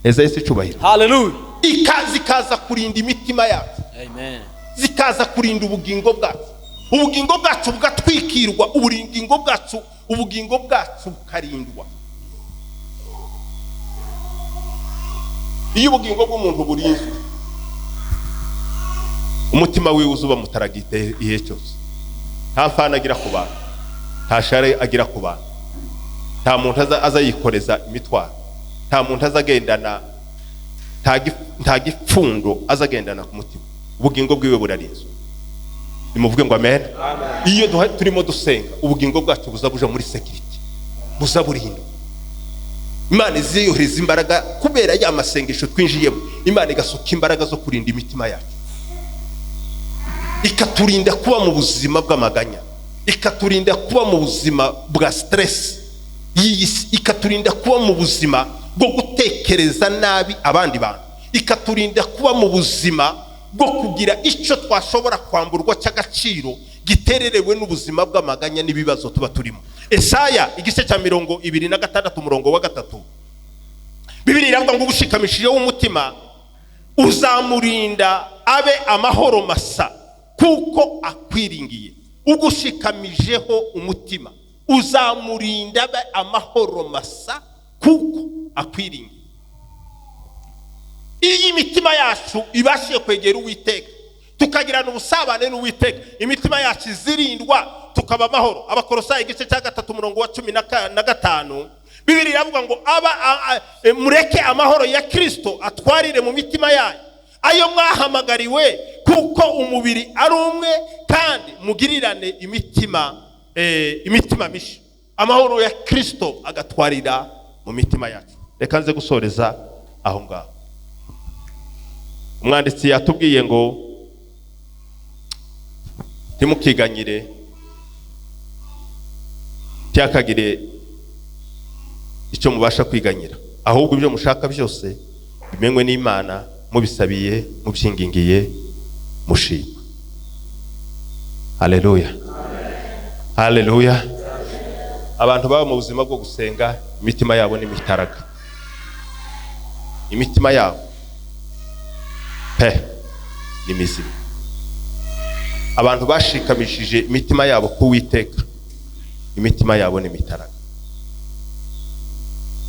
Eza Yesu icubahiro. Hallelujah. Ikaza, ikaza kurinda imitima yacu. Amen. Zikaza kurinda ubugingo bwacu, ubugingo bwacu bugatwikirwa, ubugingo bwacu bukarindwa. Iyo ubugingo bw'umuntu burinzwe, umutima wiwe uzuba mutaragite igihe cyose. Nta mfana agira ku bantu, nta share agira ku bantu, nta muntu aza yikoreza imitwaro, nta muntu aza agendana, nta gipfundo aza agendana ku mutima. Ubugingo bwiwe burarinzwe. Nimuvuge ngo amen. Iyo turimo dusenga, ubugingo bwacu buza buja muri sécurité, buza burindwa. Imana iziyohereza imbaraga kubera ya masengesho twinjiyemo. Imana igasuka imbaraga zo kurinda imitima yacu, ikaturinda kuba mu buzima bw'amaganya, ikaturinda kuba mu buzima bwa stress y'iyi si, ikaturinda kuba mu buzima bwo gutekereza nabi abandi bantu, ikaturinda kuba mu buzima bwo kugira icyo twashobora kwamburwa cy'agaciro gitererewe n'ubuzima bw'amaganya n'ibibazo tuba turimo. Esaya igice cya 26 umurongo wa 3, Bibiri iravuga ngo ugushikamishijeho umutima uzamurinda abe amahoro masa kuko akwiringiye. Ugushikamijeho umutima uzamurinda abe amahoro masa kuko akwiringiye. Iyo imitima yacu ibashije kwegera Uwiteka, tukagirana ubusabane n'Uwiteka, imitima yacu izirindwa, tukaba amahoro. Abakorosayi igice cya 3, umurongo wa 15, Bibiri iravuga ngo aba mureke amahoro ya Kristo atwarire mu mitima yanyu, ayo mwahamagariwe, kuko umubiri ari umwe, kandi mugirirane imitima misha. Amahoro ya Kristo agatwarira mu mitima yacu. Reka nze gusoreza aho ngaho. Umwanditsi yatubwiye ngo ntimukiganyire, cyakagire icyo mubasha kwiganyira, ahubwo ibyo mushaka byose bimenywe n'Imana, mubisabiye, mubyingingiye, mushima. Haleluya, haleluya. Abantu baba mu buzima bwo gusenga, imitima yabo ni mitaraga, imitima yabo pe ni mizima. Abantu bashikamishije imitima yabo ku Uwiteka, imitima yabo ni mitaraga.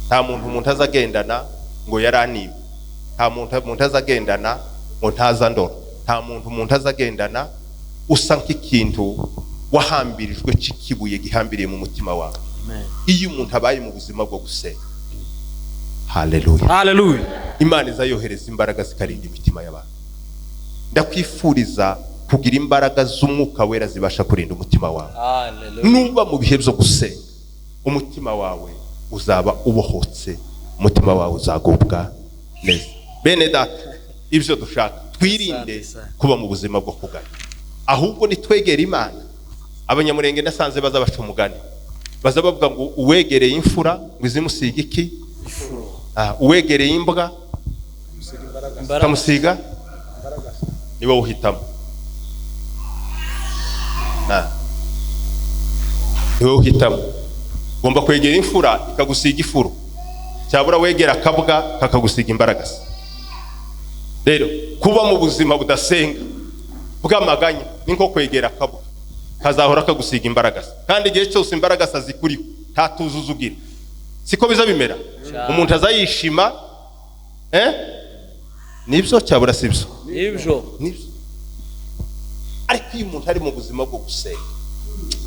Nta muntu umuntu azagendana ngo yaranimye, nta muntu umuntu azagendana ngo ntaza ndora, nta muntu umuntu azagendana usa nk'ikintu wahambirijwe cy'ikibuye gihambiriye mu mutima wawe. Iyo umuntu abaye mu buzima bwo gusenga, haleluya, Haleluya. Imana izayohereza imbaraga zikarinda imitima y'abantu. Ndakwifuriza kugira imbaraga z'Umwuka Wera zibasha kurinda umutima wawe. Haleluya. Nuba mu bihe byo gusenga, umutima wawe uzaba ubohotse, umutima wawe uzagubwa neza. Bene data, ibyo dushaka, twirinde kuba mu buzima bwo kuganya, ahubwo nitwegere Imana. Abanyamurenge nasanze baza baca umugani, baza bavuga ngo uwegereye imfura ngo izimusiga iki? Uwegereye imbwa ikamusiga, ni wowe uhitamo. Ni wowe uhitamo. Ugomba kwegera imfura ikagusiga ifuro, cyabura wegera akabwa kakagusiga imbaragasa. Rero kuba mu buzima budasenga bw'amaganya ni nko kwegera akabwa kazahora kagusiga imbaragasa, kandi igihe cyose imbaragasa zikuriho nta tuzuzo ugira. Siko biza bimera? Umuntu azayishima, nibyo cyabura sibyo? Nibyo. Nibyo. Ariko iyo umuntu ari mu buzima bwo gusenga,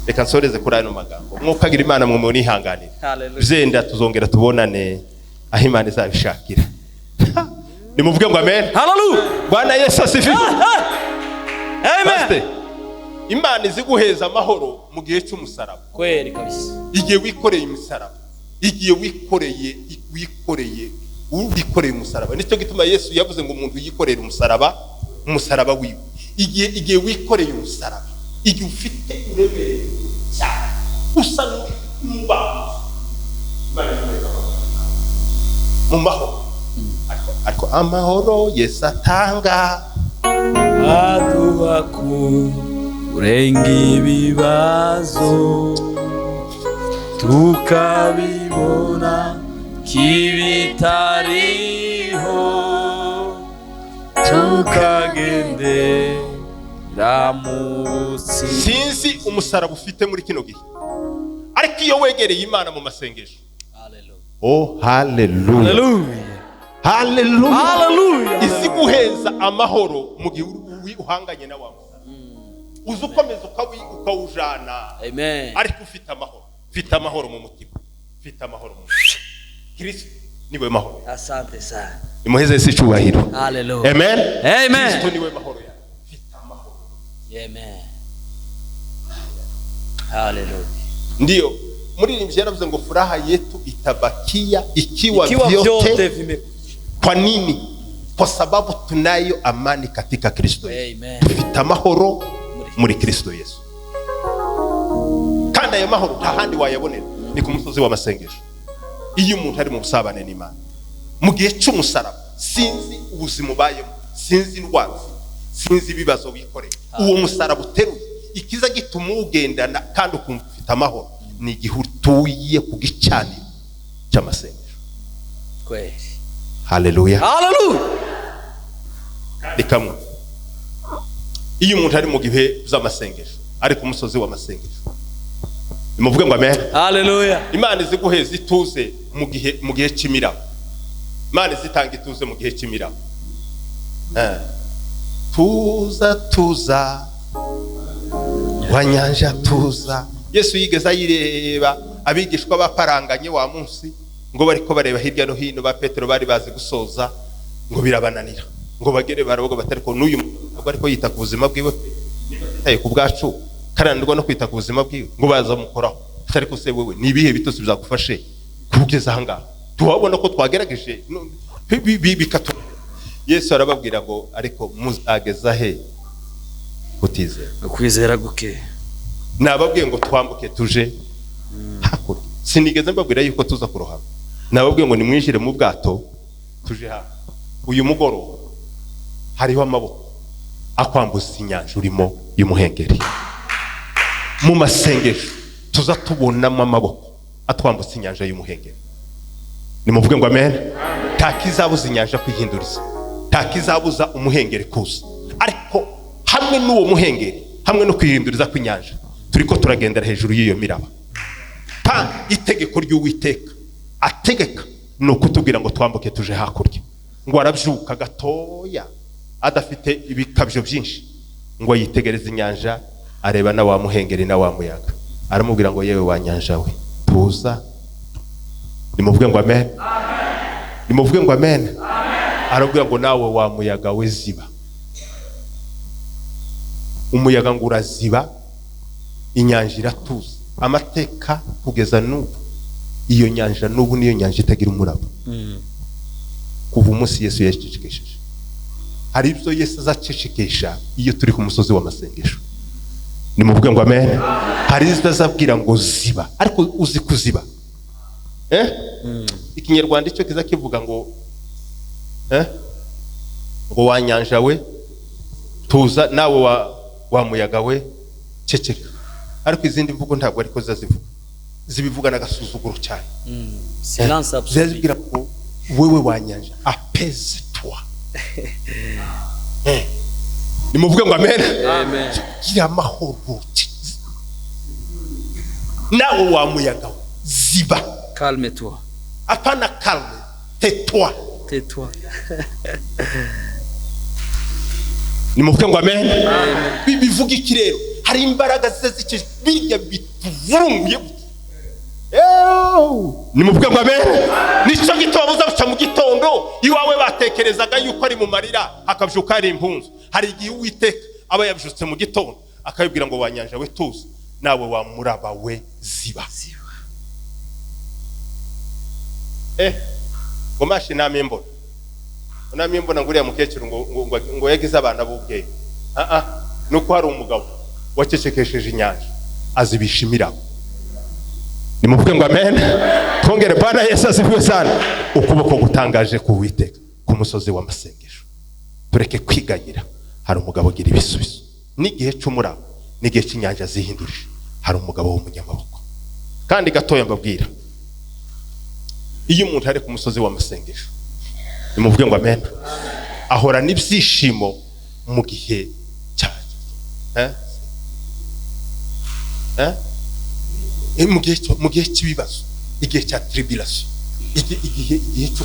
reka nsoreze kuri ano magambo, mwuka agira Imana mwe munihanganire. Haleluya. Byenda tuzongera tubonane aho Imana izabishakira. Nimuvuge ngo amen. Haleluya. Bwana Yesu asifiwe. Amen. Pastor, Imana iziguheza amahoro mu gihe cy'umusaraba. Kweli kabisa. Igihe wikoreye imisaraba, igihe wikoreye umusaraba. Nicyo gituma Yesu yavuze ngo umuntu yikorere umusaraba wiwe. Igihe wikoreye umusaraba, igihe ufite uremereye cyane, usa n'uba mu mahoro. Ariko amahoro Yesu atanga aduha kurenga ibibazo, tukabibona kibitariho, tukagendera mu butsi. Sinzi umusaraba ufite muri kino gihe, ariko iyo wegereye Imana mu masengesho, oh haleluya, Haleluya. haleluya, Haleluya. iziguheza amahoro mu gihe uhanganye na wa musaraba, uza ukomeza ukawujana. Amen. Ariko ufite amahoro, ufite amahoro mu mutima, ufite amahoro mu mutima. Kristo niwe mahoro. Asante sana. Nimuheze Yesu icyubahiro. Haleluya. Amen. Amen. Kristo niwe mahoro yawe. Ufite amahoro. Amen. Haleluya. Ndiyo muririmbyi yaravuze ngo furaha yetu itabakia ikiwa, Ikiwa vyote vyote vime. Kwa nini? Kwa sababu tunayo amani katika Kristo Yesu. Amen. Dufite amahoro muri Kristo Yesu, kandi ayo mahoro nta handi wayabonera, ni ku musozi w'amasengesho. Iyo umuntu ari mu busabane n'Imana mu gihe cy'umusaraba, sinzi ubuzima ubayemo, sinzi indwara ufite, sinzi ibibazo wikoreye, uwo musaraba uteruye, ikiza gituma uwugendana kandi ukumva ufite amahoro ni igihe utuye ku gicaniro cy'amasengesho. Kweli. Haleluya. Haleluya. Kandi kamwe, iyo umuntu ari mu gihe by'amasengesho, ari ku musozi w'amasengesho, nimuvuge ngo amen. Haleluya. Imana iziguheza ituze mu gihe cy'imiraba. Imana izitanga ituze mu gihe cy'imiraba. Tuza, tuza wa nyanja, tuza. Yesu yigeze ayireba, abigishwa baparanganye wa munsi ngo bariko bareba hirya no hino, ba Petero bari bazi gusoza ngo birabananira ngo bagere baravuga bati ariko n'uyu ntabwo ariko yita ku buzima bwiwe, yitaye ku bwacu karanirwa no kwita ku buzima bwiwe, ngo baza mukoraho. Ariko se wewe ni ibihe bitotsi bizagufashe kugeza aha ngaha? Tuwabona ko twagerageje bikatu. Yesu arababwira ngo ariko muzageza he kutizera? Ukwizera guke. Nababwiye ngo twambuke tuje hakurya, sinigeze mbabwira yuko tuza kurohama. Nababwiye ngo nimwinjire mu bwato tuje hakurya. Uyu mugoroba hariho amaboko akwambuza inyanja urimo y'umuhengeri. Mu masengesho tuza tubonamo amaboko atwambutsa inyanja y'umuhengeri. Nimuvuge ngo amen. Nta kizabuza inyanja kwihinduriza, nta kizabuza umuhengeri kuza, ariko hamwe n'uwo muhengeri, hamwe no kwihinduriza kw'inyanja, turiko turagendera hejuru y'iyo miraba. Kandi itegeko ry'Uwiteka ategeka ni ukutubwira ngo twambuke tuje hakurya. Ngo arabyuka gatoya adafite ibikabyo byinshi, ngo yitegereze inyanja, areba na wa muhengeri na wa muyaga, aramubwira ngo yewe wa nyanja we, tuza. Nimuvuge ngo amen. Nimuvuge ngo amen. Aramubwira ngo nawe wa muyaga we, ziba. Umuyaga ngo uraziba, inyanja iratuza. Amateka kugeza n'ubu, iyo nyanja n'ubu niyo nyanja itagira umuraba kuva umunsi Yesu yacecekesheje. Hari ibyo Yesu azacecekesha iyo turi ku musozi w'amasengesho. Nimuvuge ngo amen. Hari ibyo azabwira ngo ziba, ariko uzi kuziba? Ikinyarwanda icyo kiza kivuga ngo ngo wa nyanja we tuza, nawe wa muyaga we ceceka. Ariko izindi mvugo ntabwo ariko zivuga, zibivuga n'agasuzuguro cyane. Silence absolu. Zibwira ngo wewe wa nyanja, apaise toi. Nimuvuge ngo amen. Amen. Gira amahoro, nawe wa muyaga we ziba. Calme-toi. Apana calme, tais-toi. Tais-toi. Nimuvuge ngo amen. Bivuga iki rero? Hari imbaraga zize birya bituvurunguye. Nimuvuge ngo amen. Nicyo gituma uzabuca mu gitondo iwawe batekerezaga yuko ari mu marira, hakabyuka ari impunzu. Hari igihe Uwiteka aba yabyutse mu gitondo akabibwira ngo wa nyanja we tuza, nawe wa muraba we ziba. Ngo mashi namimbona namimbona ngo uriya mukecuru ngo yagize abana b'ubwenge. Nuko hari umugabo wacecekesheje inyanja azibisha imiraba. Nimuvuge ngo amen. Twongere Bwana Yesu asifiwe sana. Ukuboko gutangaje ku Uwiteka ku musozi w'amasengesho. Tureke kwiganyira, hari umugabo ugira ibisubizo. N'igihe cy'umuraba, n'igihe cy'inyanja zihindurije, hari umugabo w'umunyamaboko. Kandi gatoya mbabwira, iyo umuntu ari ku musozi w'amasengesho, nimuvuge ngo amen, ahora n'ibyishimo mu gihe cya mu gihe cy'ibibazo, igihe cya tribulation, igihe cyo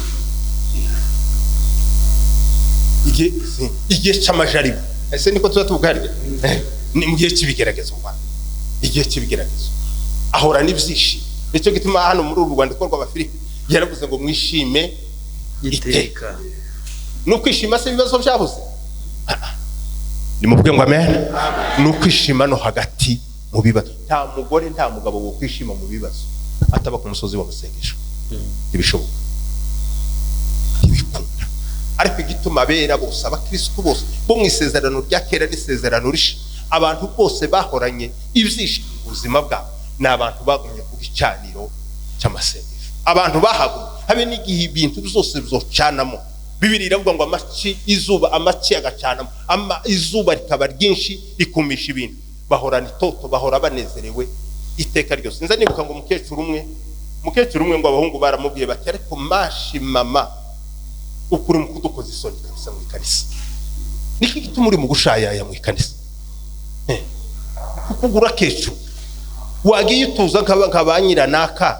igihe cy'amajaribu. Ese niko tuza tuvuga? Ni mu gihe cy'ibigeragezo, igihe cy'ibigeragezo ahora n'ibyishimo. Nicyo gituma hano muri uru rwandiko rw'Abafilipi yaravuze ngo mwishime iteka. No kwishima se ibibazo byabuze? Nimuvuge ngo amen. No kwishima no hagati mu bibazo. Nta mugore nta mugabo wo kwishima mu bibazo ataba ku musozi w'amasengesho. Ntibishoboka, ntibikunda. Ariko igituma abera bose, abakristo bose bo mu isezerano rya kera n'isezerano risha, abantu bose bahoranye ibyishimo mu buzima bwabo, ni abantu bagumye ku gicaniro cy'amasengesho. Abantu bahagumye habe n'igihe ibintu byose bizocanamo. Bibiri iravuga ngo amaci izuba, amaci agacanamo, izuba rikaba ryinshi rikumisha ibintu. Bahorana itoto, bahora banezerewe iteka ryose. Nza nibuka ngo mukecuru umwe ngo abahungu baramubwiye bati ariko mashi mama, ukuri mu kudukoza isoni kabisa mu ikanisa. Niki gituma uri mu gushayaya mu ikanisa? Kukugura kecu wagiye utuza nka nyiranaka.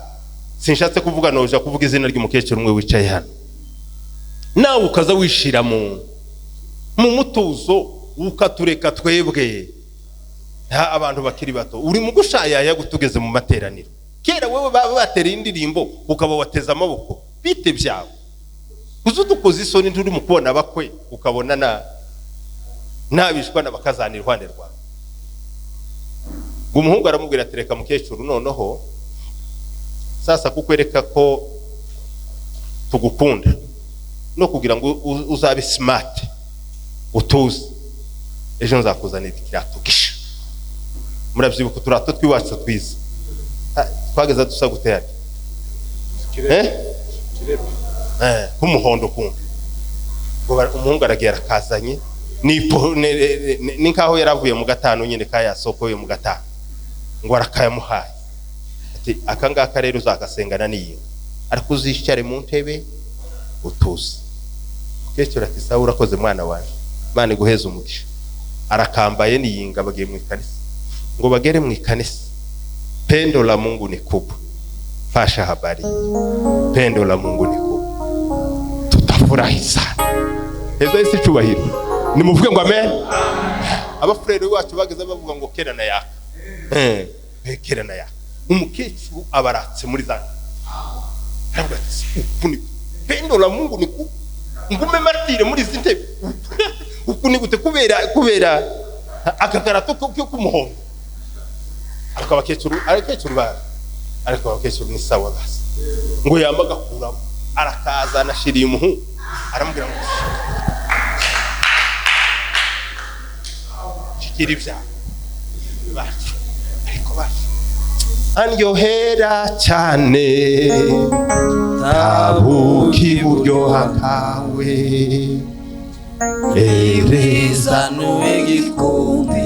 Sinshatse kuvuga noja kuvuga izina ry'umukecuru umwe wicaye hano, nawe ukaza wishira mu Mu mutuzo ukatureka twebwe nta abantu bakiri bato uri mu gushayaya gutugeze mu materaniro. Kera wewe baba batereye indirimbo ukaba wateza amaboko bite byawe uzudukoze isoni nturi mu kubona bakwe ukabona na nabishwa nabakazana iruhande rwawe. Umuhungu aramubwira ati reka mukecuru noneho sasa kukwereka ko tugukunda no kugira ngo uzabe smart utuze ejo nzakuzanira ikirato gisha. Murabyibuka uturato twiwacu twiza twageza dusa gute yari k'umuhondo kumva ngo umuhungu aragiye arakazanye ni nkaho yaravuye mu gatanu nyine kaya soko yo mu gatanu ngo arakayamuhaye ati aka ngaka rero uzakasengana n'iyi ariko uzishyare mu ntebe utuze. Mukecuru ati sawa urakoze mwana wanjye Imana iguheze umugisha. Arakambaye n'iyinga bagiye mu ikanisa ngo bagere mu ikanisa pendo la Mungu ni kubwa, pasha habari, pendo la Mungu ni kubwa, tutafurahi sana. Heza isi cyubahiro nimuvuge ngo amen. Abafurere wacu bageze bavuga ngo kera na yaka kera na yaka. Umukecuru abaratse muri za aravuga ati uku ni pendo la Mungu ni kubwa, ngume martire muri izi ntebe uku ni gute kubera akakarato k'umuhondo. Ariko abakecuru ba ariko abakecuru ni sawa basi ngo yambaga kuramo arakaza anashiriye umuhungu aramubwira ngo shikira ibyago bacu ariko bacu andyohera cyane tabuki buryoha kawe ereza n'igikundi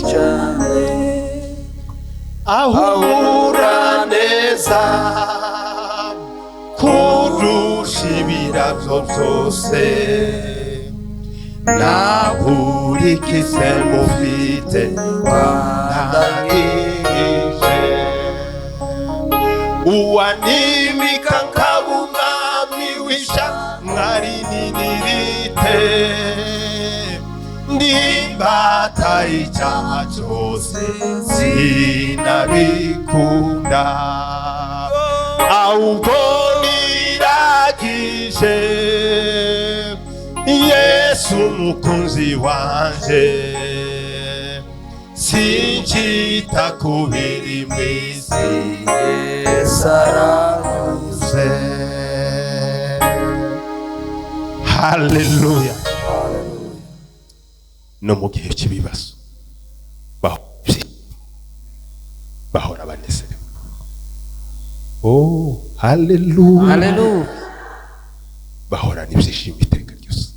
cyane ahura neza kurusha ibirabyo byose nahurikize mufite wandangirije uwanimika nkaba umwami w'ishyanga rinini ndimbata icyaha cyose sinabikunda ahubwo niragije Yesu umukunzi wanje sinkita ku biri mu isi Yesu aranyuze. Haleluya. No mu gihe cy'ibibazo bahora banezerewe. Oh, haleluya. Haleluya. Bahorana ibyishimo iteka ryose.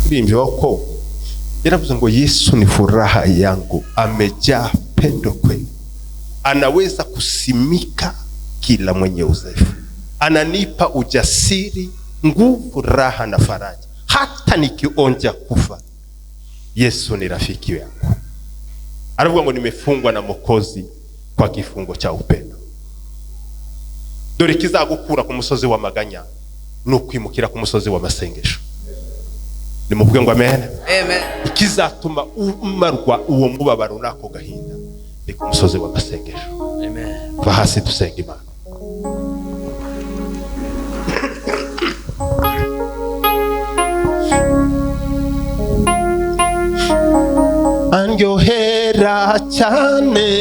Ndimbyo ko yaravuze ngo Yesu ni furaha yangu, amejaa pendo kweli, anaweza kusimika kila mwenye udhaifu, ananipa ujasiri, nguvu, raha na faraja, hata nikionja kufa. Yesu ni rafiki yangu. Aravuga ngo nimefungwa na Mwokozi kwa kifungo cha upendo. Dore kizagukura ku musozi wa maganya nukwimukira ku musozi wa masengesho. Nimuvuge ngo amen. Amen. Ikizatuma umarwa uwo mubabaro nako gahinda ni ku musozi wa masengesho. Amen. Va hasi dusenga Imana. Andyohera cyane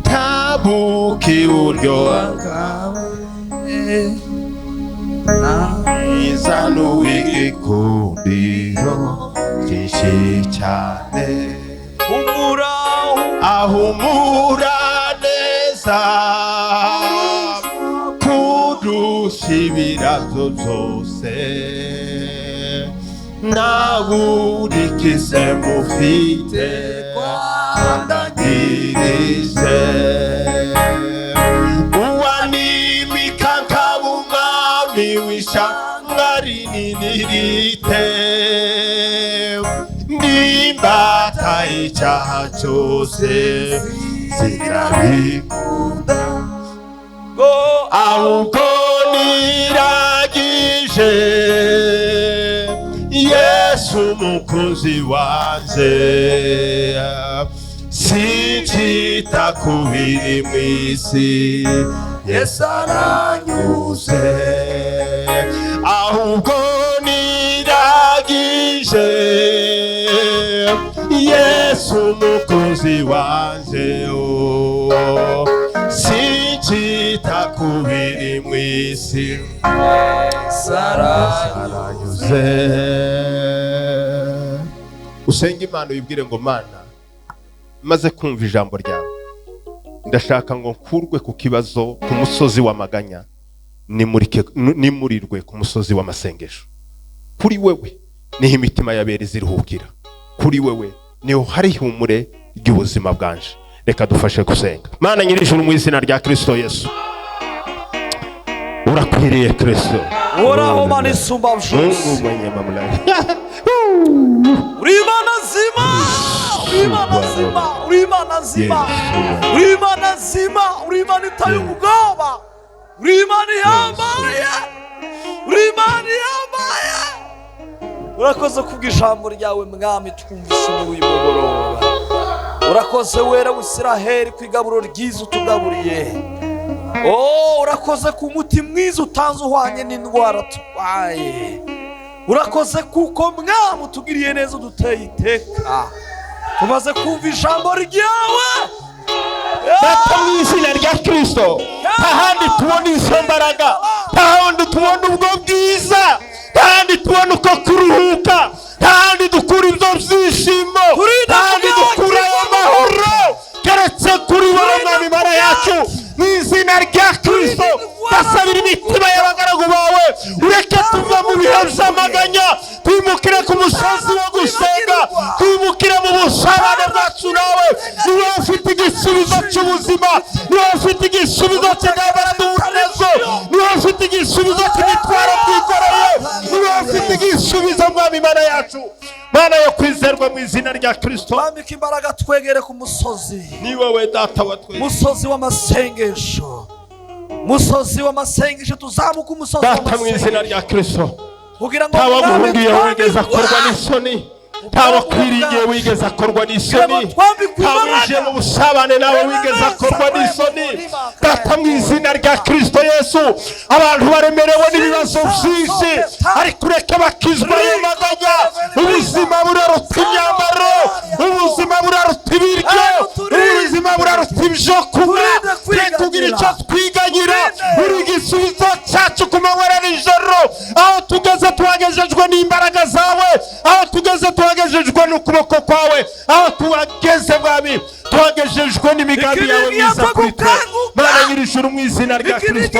tabuki uryoha izanu igikundiro cyinshi cyane ahumura neza kurusha ibirabyo byose naburikize mufite kwandagirije uwanimika nkaba umwami w'ishyanga rinini rite ndimbata icyaha cyose Sinabikunda, ahubwo niragije Yesu umukunzi wanje. Sincita ku biri mu isi, Yesu aranyuze. Ahubwo niragije Yesu umukunzi wanje, oh. Sincita ku biri mu isi, aranyuze. Usenge Imana, wibwire ngo: "Mana, maze kumva ijambo ryawe, ndashaka ngo nkurwe ku kibazo, ku musozi w'amaganya, nimurirwe ku musozi w'amasengesho. Kuri wewe niho imitima y'abera iziruhukira, kuri wewe niho hari ihumure ry'ubuzima bwanje." Reka dufashe gusenga. Mana nyir'ijuru, mu izina rya Kristo Yesu, urakwiriye Kristo. Uhoraho Mana isumba Mungu byose, mwenye mamlaka. Uri Imana nzima, uri Imana nzima, uri Imana nzima, uri Imana nzima, uri Imana itari ubwoba, uri Imana ihambaye, uri Imana ihambaye. Urakoze kubw'ijambo ryawe, Mwami, twumvise muri uyu mugoroba. Urakoze, Wera w'Isiraheli, ku igaburo ryiza utugaburiye. Oh, urakoze ku muti mwiza utanze uhwanye n'indwara turwaye. Urakoze kuko, Mwami, utugiriye neza, uduteye iteka. Tumaze kumva ijambo ryawe. Data, mu izina rya Kristo, nta handi tubona izo mbaraga, nta handi tubona ubwo bwiza, nta handi tubona uko kuruhuka, nta handi dukura ibyo byishimo, nta handi dukura ayo mahoro keretse kuri wowe, Mwami Mana yacu. Mu izina rya Kristo, ndasabira imitima y'abagaragu bawe. Ureke tuva mu bihe by'amaganya, twimukire ku musozi wo gusenga, twimukire mu busabane bwacu nawe. Niwe ufite igisubizo cy'ubuzima, niwe ufite igisubizo cy'intambara duhura nazo, niwe ufite igisubizo cy'imitwaro twikoreye, niwe ufite igisubizo, Mwami Mana yacu, Mana yo kwizerwa. Mu izina rya Kristo. Twambike imbaraga, twegere ku musozi, Ni wowe Data wa twese. Musozi w'amasengesho, musozi w'amasengesho. Tuzamuke umusozi Data, mu izina w'amasengesho rya Kristo, kugira ngo, ntawaguhungiye Mwami, wigeze akorwa n'isoni, ntawakwiriye wigeze akorwa n'isoni, ntawinjiye mu busabane nawe wigeze akorwa n'isoni. Data, mu izina rya Kristo Yesu, abantu baremerewe n'ibibazo byinshi, ariko ureke bakizwa ayo maganya. Ubuzima buraruta imyambaro, ubuzima buraruta ibiryo, ubuzima buraruta ibyo kunywa. Twe kugira icyo twiganyira, uri igisubizo cyacu ku manywa na nijoro. Aho tugeze tuhagejejwe n'imbaraga zawe, aho tugeze tuhagejejwe n'ukuboko kwawe, aho tuhageze, Mwami, tuhagejejwe n'imigambi yawe myiza kuri twe. Mana nyir'ijuru, mu izina rya Kristo,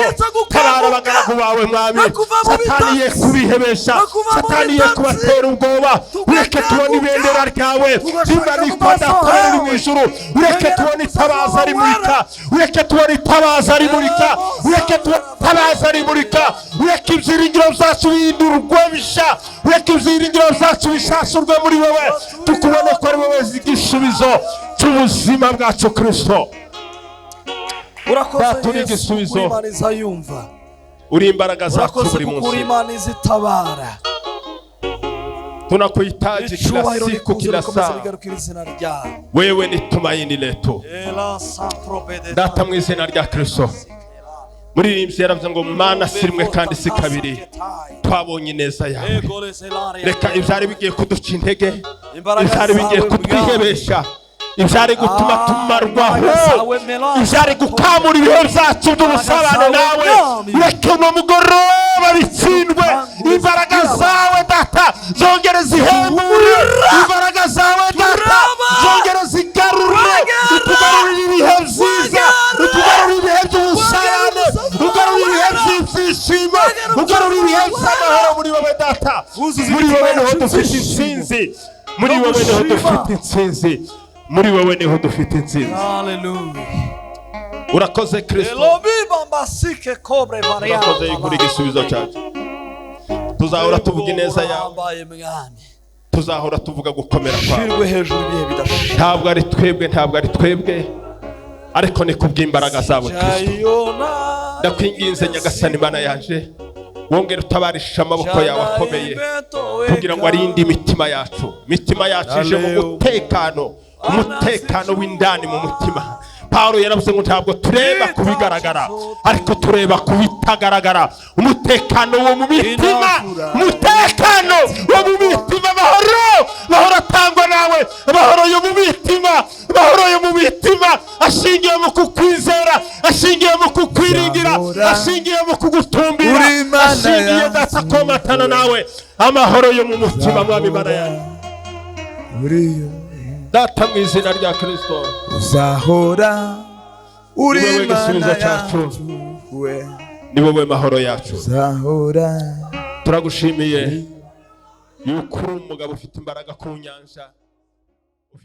tabara abagaragu bawe, Mwami. Satani ye kubihebesha, Satani ye kubatera ubwoba. Ureke tubone ibendera ryawe rimanikwa, Data, riri mu ijuru. Ureke tubone itabaza rimurika, ureke tubone itabaza rimurika, ureke tubone itabaza rimurika. Ureke ibyiringiro byacu bihindurwe bisha, ureke ibyiringiro byacu bishasurwe muri wowe, tukubone ko ari wowe igisubizo cy'ubuzima bwacu, Kristo. Urakoze, Data, uri Yesu, igisubizo. uri Imana izayumva. Uri imbaraga zacu Urakoze buri kuko uri munsi. Imana izitabara. Tunakuhitaji kila Icyubahiro siku, nikuze kila rikomeze saa. bigarukira izina ryawe. Wewe ni tumaini letu. Ela saprobede. Data, mu izina rya Kristo, muririmbyi yaravuze ngo: "Mana, si rimwe kandi si kabiri twabonye ineza yawe." Reka ibyari bigiye kuduca intege, ibyari bigiye kutwihebesha, ibyari gutuma tumarwaho, ibyari gukamura ibihe byacu by'ubusabane nawe, ureke uno mugoroba bitsindwe. Imbaraga zawe, Data, zongere zihembure. Imbaraga zawe, Data, zongere zigarure, utugarurire ibihe byiza, utugarurire ibihe by'ubusabane, ugarurire ibihe by'ibyishimo, ugarurire ibihe by'amahoro muri wowe, Data. Muri wowe niho dufite intsinzi, muri wowe niho dufite intsinzi, muri wowe niho dufite intsinzi. Hallelujah. Urakoze, Kristo. Elomi bambasike kobre variante. Urakoze kuri igisubizo cyacu. Tuzahora tuvuga ineza yawe, Uhambaye, Mwami. tuzahora tuvuga gukomera kwawe. Shirwe hejuru ibihe bidashira. Ntabwo ari twebwe, ntabwo ari twebwe. Ariko ni kubw'imbaraga zawe, Kristo. Jayona. Ndakwinginze, Nyagasani Imana yaje, wongere utabarishe amaboko yawe akomeye kugira ngo arinde imitima yacu. Imitima yacu ije mu mutekano, umutekano w'indani mu mutima. Pawulo yaravuze ngo ntabwo tureba ku bigaragara, ariko tureba ku bitagaragara. Umutekano wo mu mitima, umutekano wo mu mitima, amahoro, amahoro atangwa nawe, amahoro yo mu mitima, amahoro yo mu mitima ashingiye mu kukwizera, ashingiye mu kukwiringira, ashingiye mu kugutumbira, Uri Imana ashingiye yacu. Data, komatana nawe, amahoro yo mu mutima, Mwami Imana yawe. Uriyo. Data, mu izina rya Kristo, Uzahora uri Ni wowe Imana gisubizo cyacu. yacu we. Ni wowe mahoro yacu. Uzahora. Turagushimiye yuko uri umugabo ufite imbaraga ku nyanja.